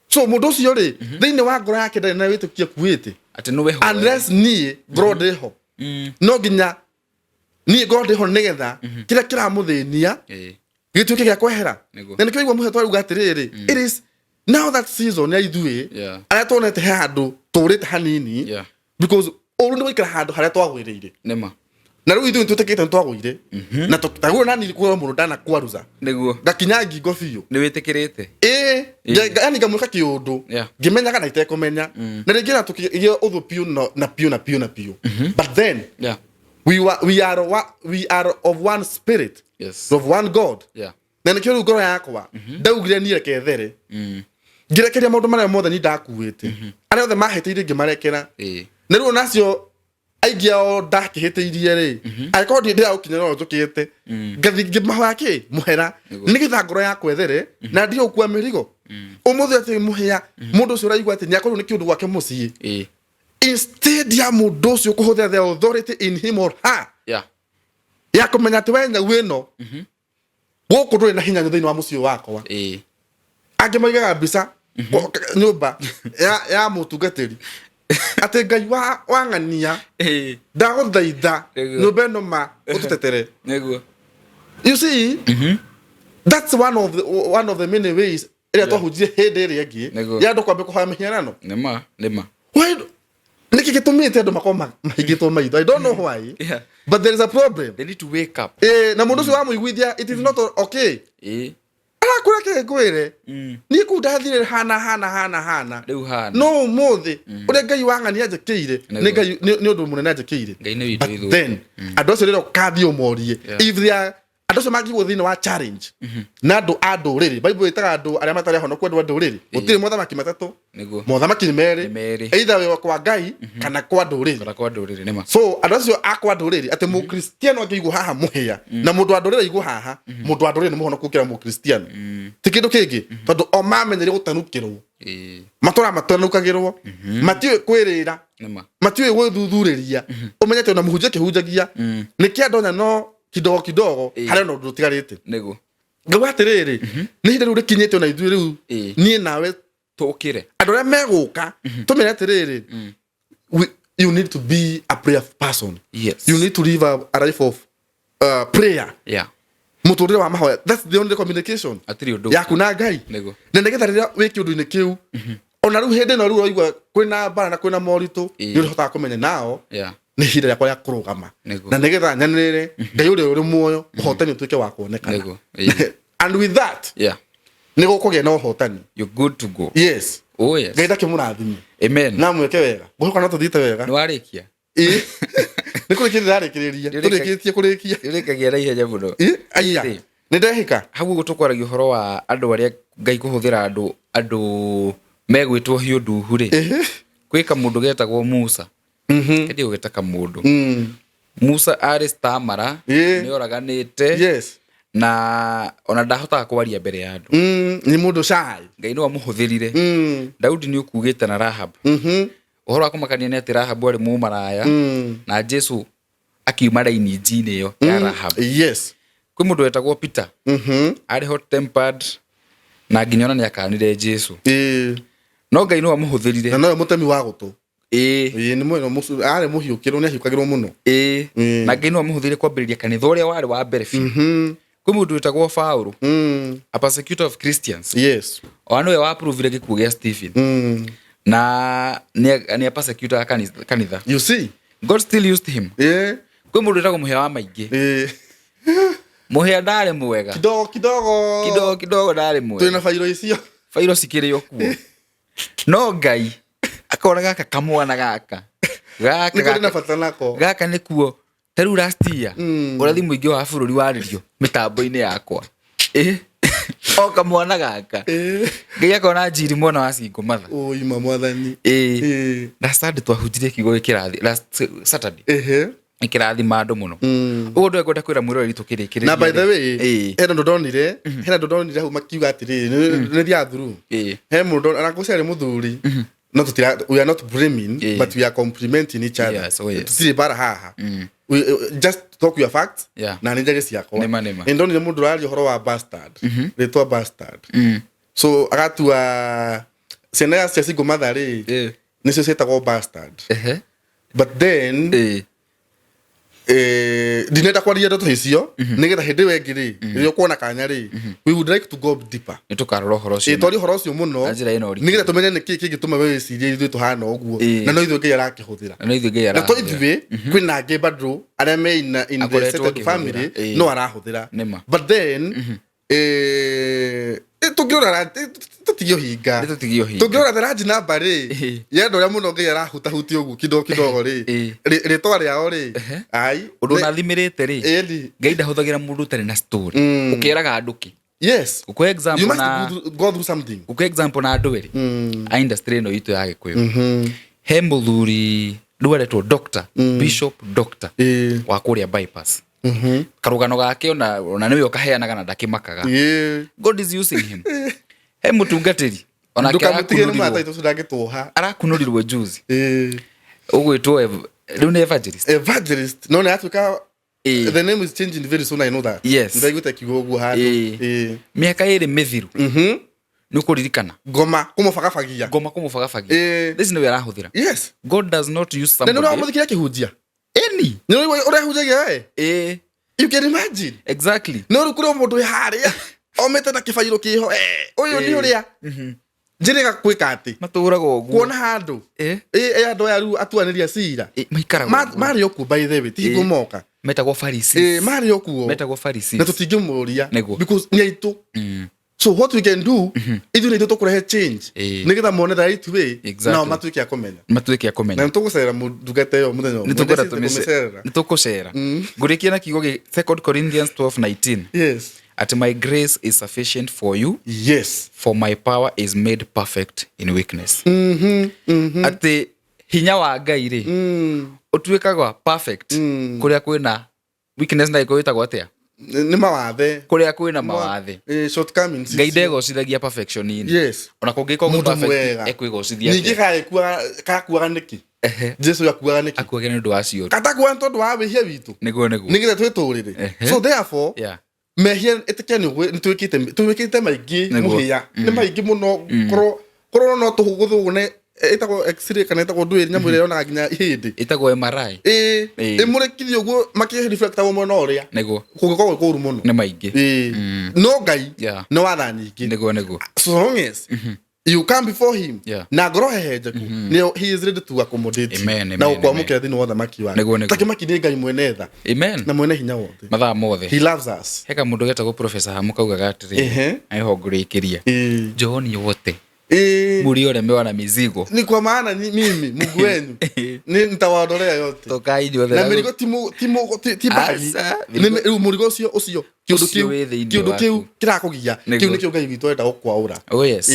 So mũndũ ũcio rĩ, thĩinĩ wa ngoro yake ndarĩ na wĩtĩkio akuĩte. Atĩ nĩwe ho. Unless niĩ ngorwo ndĩho. No nginya niĩ ngorwo ndĩho nĩgetha kĩrĩa kĩramũthĩnia gĩtuĩke gĩa kwehera. Na nĩkĩo igua mũhe twarauga atĩrĩrĩ, it is now that season ya ithuĩ arĩa tuonete he handũ tũrĩte hanini, because ũru nĩ gũikara handũ harĩa twagwĩrĩire. Nĩma. Na rĩu ithuĩ nĩtwĩtĩkĩte nĩtwagũire. Na taguo nani kwĩrwo mũndũ ndanakwaruza. Nĩguo. Ngakinya ngingo biũ. Nĩ wĩtĩkĩrĩte. Ĩĩ, yani ngamwĩka kĩũndũ. Ngĩmenyaga na itekũmenya. Na rĩngĩ na tũkĩgĩa ũthũ biũ na biũ na biũ na biũ. But then we are of one spirit. Of one God. Na nĩkĩo rĩu ngoro yakwa ndaugire niĩ reke there. Ngĩrekeria maũndũ marĩa mothe niĩ ndakuĩte. Arĩa othe mahĩtĩirie ngĩmarekera. Na rĩu onacio aingĩ ao ndakĩhĩtĩirie rĩ, angĩkorwo ndirĩ ndĩragũkinya no njũkĩte ngathiĩ ngĩmahoya kĩ mũhera nĩgetha ngoro yakwa ĩthere na ndige gũkua mĩrigo. Ũmũthĩ atĩ mũhĩa mũndũ ũcio ũraigua atĩ nĩakorirwo nĩ kĩũndũ gwake mũciĩ, instead ya mũndũ ũcio kũhũthĩra the authority in him or her ya kũmenya atĩ we nyau ĩno gũkũ ndũrĩ na hinya thĩinĩ wa mũciĩ wakwa. Angĩ maigaga mbica nyũmba ya mũtungatĩri atĩ Ngai wa ng'ania ndagũthaitha nyũmba ĩno ma ũtũtetere. You see, that's one of the many ways ĩrĩa twahunjirie hĩndĩ ĩrĩa ĩngĩ ya andũ kwambia kũhoya mĩhianano. Nĩma, nĩma. Why nĩkĩ gĩtũmĩte andũ makorwo mahingĩtwo maitho? I don't know why, but there is a problem. They need to wake up. Na mũndũ ũcio wamũiguithia it is not okay. Arakũra kĩ ngwĩre? Niĩ kũu ndathire hana hana hana hana. Rĩu hana. No ũmũthĩ ũrĩa Ngai wa ng'ania anjĩkĩire, nĩ Ngai, nĩ ũndũ mũnene anjĩkĩire. Ngai nĩ witũ But ithuĩ. then andũ acio rĩrĩa ũkathiĩ ũmorie, if they are andũ acio mangĩigwo thĩinĩ wa challenge na andũ a ndũrĩrĩ, Bible ĩtaga andũ arĩa matarĩ ahonoku andũ a ndũrĩrĩ. Gũtirĩ mothamaki matatũ. Mothamaki nĩ merĩ. Nĩ merĩ. Either wĩ kwa Ngai kana kwa ndũrĩrĩ. Kana kwa ndũrĩrĩ, nĩma. So andũ acio a kwa ndũrĩrĩ, atĩ mũkristiano angĩigwo haha mũhĩa na mũndũ wa ndũrĩrĩ aigwo haha, mũndũ wa ndũrĩrĩ nĩ mũhonoku gũkĩra mũkristiano. Ti kĩndũ kĩngĩ, tondũ o mamenyeire gũtanukĩrwo. Matũraga matanukagĩrwo, matiũĩ kwĩrĩra, matiũĩ gwĩthuthurĩria. Ũmenye atĩ ona mũhunjia akĩhunjagia nĩ kĩandonya no kidogo kidogo harĩa ona ũndũ ũtigarĩte. Ngauga atĩrĩrĩ, nĩ ihinda rĩu rĩkinyĩte ona ithuĩ rĩu niĩ nawe Tũkĩre. Andũ arĩa megũka tũmere atĩrĩrĩ, you need to be a prayer person. You need to live a life of prayer. Mũtũrĩre wa mahoya, that's the only communication Hatirĩ ũndũ yaku na Ngai. Na nĩgetha rĩrĩa wĩ kĩũndũ-inĩ kĩu, ona rĩu hĩndĩ ĩno rĩu ũraigua kwĩna mbara na kwĩna moritũ, nĩ ũrĩhotaga kũmenya nao nĩ ihinda rĩakwa rĩa kũrũgama. Na nĩgetha nyanĩrĩre Ngai ũrĩa ũrĩ muoyo, ũhotani ũtuĩke wa kuonekana. And with that, nĩ gũkũgĩa na ũhotani. You're good to go. Yes. Oh, yes. Ngai ndakĩmũrathime. Amen. Na mwĩke wega. Ngũhoka no tũthiĩte wega. Nĩ warĩkia? Ĩĩ. Nĩ kũrĩkia ndĩrarĩkĩrĩria. Tũrĩkĩtie kũrĩkia. Nĩũrĩkagia na ihenya mũno. Ĩĩ, aya. Ĩĩ. Nĩ ndehĩka. Hau ũguo tũkwaragia ũhoro wa andũ arĩa Ngai kũhũthĩra andũ megwĩtwo hiũ nduhu rĩ. Gwĩ kamũndũ getagwo Musa. Kendi gũgĩta kamũndũ. Musa arĩ stammerer, nĩ oraganĩte. Na ona ndahotaga kwaria mbere ya andũ. Nĩ mũndũ shy. Ngai nĩwe amũhũthĩrire. Daudi nĩ ũkugĩte na Rahab. Ũhoro wa kũmakania nĩ atĩ Rahabu arĩ mũmaraya, na Jesu akiuma raini njinĩ ĩyo ya Rahab. Kwĩ mũndũ wetagwo Peter. Arĩ hot tempered na nginya ona nĩ akanire Jesu. No Ngai nĩwe amũhũthĩrire. Na nowe mũtemi wa gũtũ. Ĩĩ, nĩ mwena arĩ mũhiũkĩrwo, nĩ ahiũkagĩrwo mũno. Na Ngai nĩwe amũhũthĩrire kwambĩrĩria kanitha ũrĩa warĩ wa mbere biũ. Kwĩ mũndũ wĩtagwo Paũlũ, a persecutor of Christians. Ona nĩwe wa-approvire gĩkuũ gĩa Stephen. Na nĩ a persecutor kanitha. You see? God still used him. Kwĩ mũndũ wĩtagwo Mũhĩa wa Maingĩ. Mũhĩa ndarĩ mwega. Kidogo kidogo. Kidogo kidogo ndarĩ mwega. Twĩna bairo icio. Bairo cikĩrĩ o kuo. No Ngai akona gaka kamwana gaka. Gaka Nĩko ndĩ na gaka. bata nako. Gaka nĩkuo. Ta rĩu last year, ũrathi mũingĩ wa bũrũri warĩrio mĩtambo-inĩ yakwa. O kamwana gaka. Ngai akona njiri mwana wa single mother. Oi, ma mwathani. Last Sunday twahunjirie kiugo gĩkĩrathi, last Saturday. Gĩkĩrathima andũ mũno. Ũguo ndũĩ ngwenda kwĩra mwĩroreri tũkĩrĩkĩrĩria Na by the rĩ. way, hena ũndũ ndonire, hena ũndũ ndonire hau makiuga atĩrĩrĩ, nĩ thiaga through. He mũndũ, na ngũcia arĩ mũthuri. No tutira, we are not blaming, but we are complimenting each other. Yes, oh yes. Tutirĩ bara haha. We just talk your facts na nĩ njarie ciakwa. Nĩma, nĩma. Nĩ ndonire mũndũ ũraria ũhoro wa bastard, rĩtwa bastard, so agatua ciana cia single mother rĩ, nĩcio ciĩtagwo bastard. But then ndinenda kwaria ndeto icio nĩgetha hĩndĩ ĩyo ĩngĩ rĩ, rĩrĩa ũkuona kanya rĩ, we would like to go deeper. Nĩ tũkarora ũhoro ũcio. Twarie ũhoro ũcio mũno Na njĩra ĩna ũritũ. nĩgetha tũmenye nĩkĩ kĩngĩtũma we wĩcirie ithuĩ tũhana ũguo, na no ithuĩ Ngai arakĩhũthĩra. Na no ithuĩ Ngai Na to arahũthĩra. ithuĩ, kwĩna angĩ bado arĩa me in the Akoretwo settled akĩhũthĩra. family, no arahũthĩra. Nĩma. But then tũngĩrora, tũtige ũhinga. Nĩ tũtige ũhinga. Tũngĩrora the large number rĩ, ya andũ arĩa mũno Ngai arahutahutia ũguo kidogo kidogo rĩ, rĩtwa rĩao rĩ, ai Ũndũ ũnathimĩrĩte rĩ, ĩni. Ngai ndahũthagĩra mũndũ ũtarĩ na story. Ũkĩraga andũ kĩ? Gũkũhe You example must na go through something. Gũkũhe example na andũ erĩ a industry ĩno itũ ya Gĩkũyũ. He mũthuri rĩu aretwo doctor, bishop doctor wa kũrĩa bypass. Karũgano gake ona nĩwe ũkaheanaga na ndakĩmakaga. God is using him. He mũtungatĩri onake Ndũkamũtige nĩ arakunũrirwo mata ũcio ndangĩtũha. Arakunũrirwo juzi, ũgwĩtwo rĩu nĩ evangelist. Evangelist, no nĩ atuĩka. The name is changing very soon, I know that. Ndaiguĩte kiugo ũguo handũ. Mĩaka 2 mĩthiru, nĩ ũkũririkana. Ngoma kũmũbagabagia. Ngoma kũmũbagabagia. This nĩwe arahũthĩra. God does not use Na nĩ somebody ũramũthikĩria akĩhunjia? Any. Nĩ ũraigua ũrĩa ahunjagia we? You can imagine. No rĩu kũrĩ o mũndũ wĩ harĩa omĩte na kĩbairũ kĩho, ũyũ nĩ ũrĩa njĩrĩga gwĩka atĩ Matũraga ũguo. Kuona handũ andũ aya rĩu atuanĩria cira Maikaraga ũguo. Marĩ o kuo, by the way, ti hingo moka. Metagwo Pharisees. Marĩ o kuo. Metagwo Pharisees. Na tũtingĩmũria because nĩ aitũ. So what we can do, ithuĩ nĩ ithuĩ tũkũrehe change nĩgetha mone the right way, nao matuĩke a kũmenya. Matuĩke a Na kũmenya. nĩ tũgũcerera ndungata ĩyo mũthenya ũmwe. Nĩ tũkwenda Nĩndĩcirĩtie kũmĩcerera. Nĩ tũkũcera. Ngũrĩkia na kiugo gĩ 2 Corinthians 12:19, at my grace is sufficient for you, for my power is made perfect in weakness. Atĩ hinya wa Ngai rĩ, ũtuĩkaga perfect kũrĩa kwĩna weakness, na gĩkũyũ ĩtagwo atĩa? Nĩ mawathe. Kũrĩa kwĩna mawathe. Shortcomings. Ngai ndegocithagia perfection-inĩ. Ona kũngĩkorwo kwĩ Mũndũ perfect, mwega. ekwĩgocithia Ningĩ atĩa? kakuaga nĩkĩ? Jesu akuaga nĩkĩ? Akuaga nĩ ũndũ wa ciũra. Katakuaga nĩ tondũ wa wĩhia witũ, Nĩguo. nĩgetha twĩtũrĩre. So therefore, mehia, ĩtĩkia nĩ twĩkĩte maingĩ. Mũhĩa nĩ maingĩ mũno, korwo no tũgũthũgũne, ĩtagwo x-ray kana ĩtagwo ndwĩrĩ, nyamũ ĩrĩa yonaga nginya ihĩndĩ. Ĩtagwo MRI. Ĩmũrĩkithie ũguo makĩreflectagwo mwena ũrĩa kũngĩkorwo gwĩ kũũru mũno. Nĩ maingĩ. No Ngai nĩ watha nyingĩ. Nĩguo. So long as you come before him na ngoro hehenjeku, he is ready to accommodate you Amen, amen, na gũkwamũkĩra thĩinĩ wa ũthamaki wake. Nĩguo. Takĩmaki nĩ Ngai mwene tha na mwene hinya wothe. Mathaa mothe. He loves us. He kamũndũ getagwo Professor Hamu kaugaga atĩrĩrĩ, aiho ngũrĩkĩria, njooni wote mũrioremewa na mizigo. Ni kwa maana mimi Mungu wenu ni nitawaondolea yote. Tokai inyuothe. Na mĩrigo ti mu- ti mu- ti- ti bagi. Aca, Rĩu mũrigo ũcio kĩũndũ Ũcio kĩu wĩ thĩinĩ kĩũndũ kĩu waku. kĩrakũgia, kĩu nĩkĩo Ngai witũ arenda gũkwaũra. Oh yes.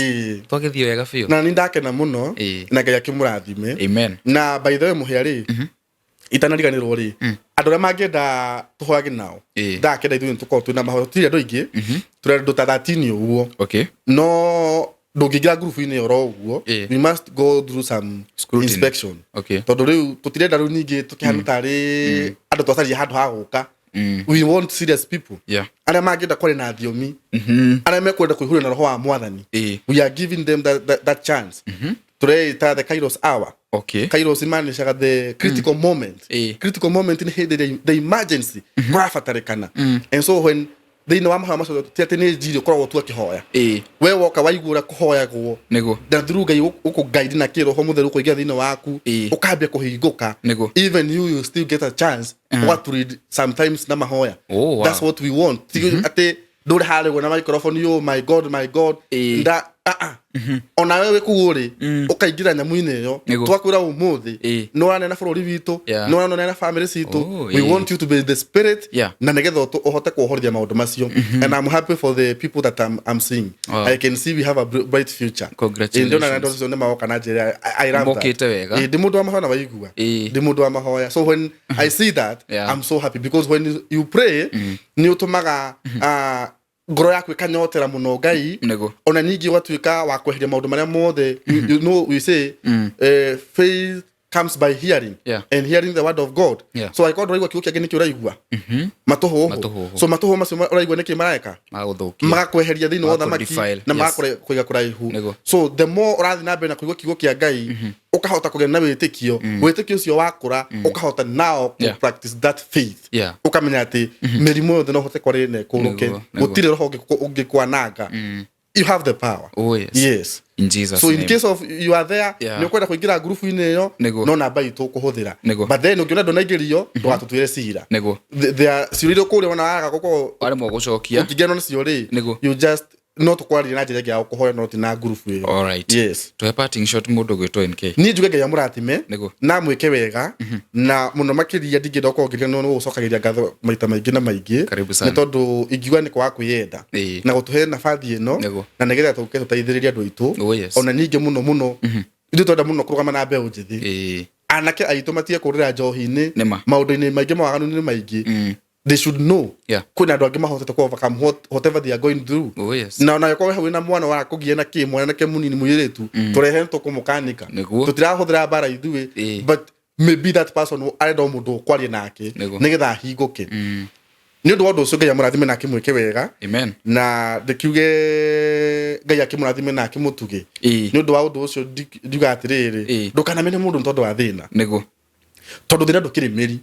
Twagĩthiĩ wega biũ. Na nĩ ndakena mũno, na Ngai akĩmũrathime. Na by the way, mũhĩa rĩ, itanariganĩrwo rĩ, andũ arĩa mangĩenda tũhoyage nao, thaa 9 ithuĩ nĩtũkorwo twĩna mahoya. Tũtirĩ andũ aingĩ, tũrĩ andũ ta 13 ũguo. No ndũngĩingĩra ngurubu-inĩ oro ũguo. We must go through some Scrutiny. inspection, tondũ rĩu tũtirenda rĩu ningĩ tũkĩhana tarĩ andũ twacaria handũ ha gũka. We want serious people, arĩa mangĩenda kwaria na thiomi, arĩa mekwenda kũihũrio na roho wa Mwathani. We are giving them that chance. Tũreita the Kairos hour. Kairos imaanishaga the critical moment. Critical moment nĩ hĩndĩ ĩrĩa the emergency kũrabatarĩkana. And so when thĩinĩ wa mahoya macio, ti atĩ nĩ njiri ũkoragwo tu akĩhoya. We woka waigua ũrĩa kũhoyagwo, na through Ngai ũkũ na kĩroho mũtheru kũingĩra thĩinĩ waku, ũkambia kũhingũka. Even you still get a chance ũga to read sometimes na mahoya. That's what we want. Ti atĩ ndũrĩ harĩa ũguo na microphone, oh my God, my God, nda ah ah. Ona wewe kũu ũrĩ, ũkaingĩra nyamũ-inĩ ĩyo. Twakwĩra ũmũthĩ nĩ ũranena bũrũri witũ, nĩ ũranena family citũ. We want you to be in the spirit na nĩgetha ũhote kuohorithia maũndũ macio. And I'm happy for the people that I'm seeing. I can see we have a bright future. Congratulations. Ndĩrona andũ acio nĩ magoka na njĩra I love that. Mokĩte wega. Ndĩ mũndũ wa mahoya na waigua. Ndĩ mũndũ wa mahoya, so when I see that, I'm so happy because when you pray, nĩ ũtũmaga Ngoro yaku ĩkanyotera mũno Ngai. Ona ningĩ ũgatuĩka wa kweheria maũndũ marĩa mothe. You know we say faith comes by hearing and hearing the word of God. So angĩkorwo ndũraigua kiugo kĩa Ngai, nĩkĩ ũraigua? Matũhũhũ. Matũhũhũ. So matũhũhũ macio ũraigua nĩkĩ mareka? Magagũthũkia. Magakweheria thĩinĩ wa ũthamaki Magakũ-defile, na magakũiga kũraihu. So the more ũrathiĩ na mbere na kũigua kiugo kĩa Ngai, ũkahota kũgĩa na wĩtĩkio. Wĩtĩkio ũcio wakũra, ũkahota now to practice that faith. Ũkamenya atĩ mĩrimũ yothe no ũhote kwarĩria na ĩkũrũke. Gũtirĩ roho ũngĩkwananga. You have the power. Oh, yes. Yes. In Jesus So in name. case of you are there, nĩ ũkwenda kũingĩra ngurubu-inĩ ĩyo, no namba itũ ũkũhũthĩra. But then ũngĩona ndũnaingĩrio, ndũgatũtuĩre cira. There are ciũria iria ũkũũria wona waga gũkorwo Waremwo gũcokia. ũkĩngĩanwo nacio rĩ, you just no tũkwarĩrie na njĩra ĩngĩ ya gũkũhoya, no ti na ngurubu ĩyo. Alright. Yes. Tũhe parting shot mũndũ gwĩtwo NK. Niĩ njuge Ngai amũrathime na mwĩke wega, na mũno makĩria ndingĩenda gũkorwo ngĩriganĩrwo nĩ gũgũcokagĩria ngatho maita maingĩ na maingĩ. Karibu sana. Nĩ tondũ ingiuga nĩ kwaga kwĩyenda na gũtũhe nabathi ĩno na nĩgetha tũke tũteithĩrĩrie andũ aitũ. Ona ningĩ mũno mũno ithuĩ twenda mũno kũrũgama na mbeũ njĩthĩ, anake aitũ matige kũrĩra njohi-inĩ, Nĩma. maũndũ-inĩ maingĩ, mawaganu-inĩ maingĩ. They should know kwĩna andũ angĩ mahotete ku overcome whatever they are going through. Na ona korwo hau wĩna mwana warakũgia na kĩ, mwanake mũnini, mũirĩtu, tũrehe, tũkũmũkanika. Tũtirahũthĩra mbara ithuĩ, but maybe that person arenda o mũndũ ũkwaria nake nĩgetha ahingũke. Nĩ ũndũ wa ũndũ ũcio, Ngai amũrathime na akĩmwĩke wega. Amen. Na ndĩkiuge Ngai akĩmũrathime na akĩmũtuge. Nĩ ũndũ wa ũndũ ũcio, ndiuga atĩrĩrĩ, ndũkanamene mũndũ nĩ tondũ wa thĩna, tondũ thĩna ndũkĩrĩ mĩri,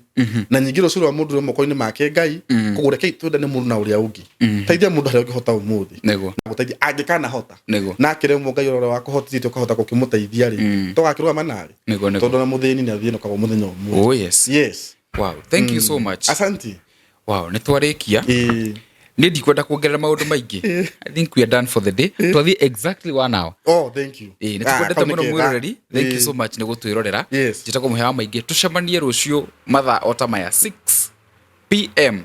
na nyingĩ rũciũ rwa mũndũ rwĩ moko-inĩ make Ngai. Koguo rekei twendane mũndũ na ũrĩa ũngĩ. Teithia mũndũ harĩa ũngĩhota ũmũthĩ, gũteithia angĩkanahota, na akĩremwo, Ngai ũrĩa wakũhotithĩtie ũkahota gũkĩmũteithia rĩ, tũgakĩrũgama nawe, tondũ ona mũthĩni nĩ athĩnũkaga mũthenya ũmwe. Yes. Wow, thank you so much. Asanti. Wow, nĩ twarĩkia. Niĩ ndikwenda kuongerera maũndũ maingĩ. I think we are done for the day. Twathiĩ exactly 1 hour. Oh, thank you. Ĩĩ, nĩ Ah, tũkwendete kau nĩ mũno kega. mwĩroreri. Thank you so much nĩ gũtwĩrorera. Njĩtagwo Mũhĩa wa Maingĩ. Tũcemanie rũciũ mathaa o ta maya, 6 p.m.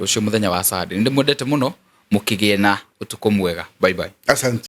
rũciũ mũthenya wa Sunday. Nĩ ndĩmwendete mũno, mũkĩgĩe na ũtukũ mwega. Bye bye. Asante.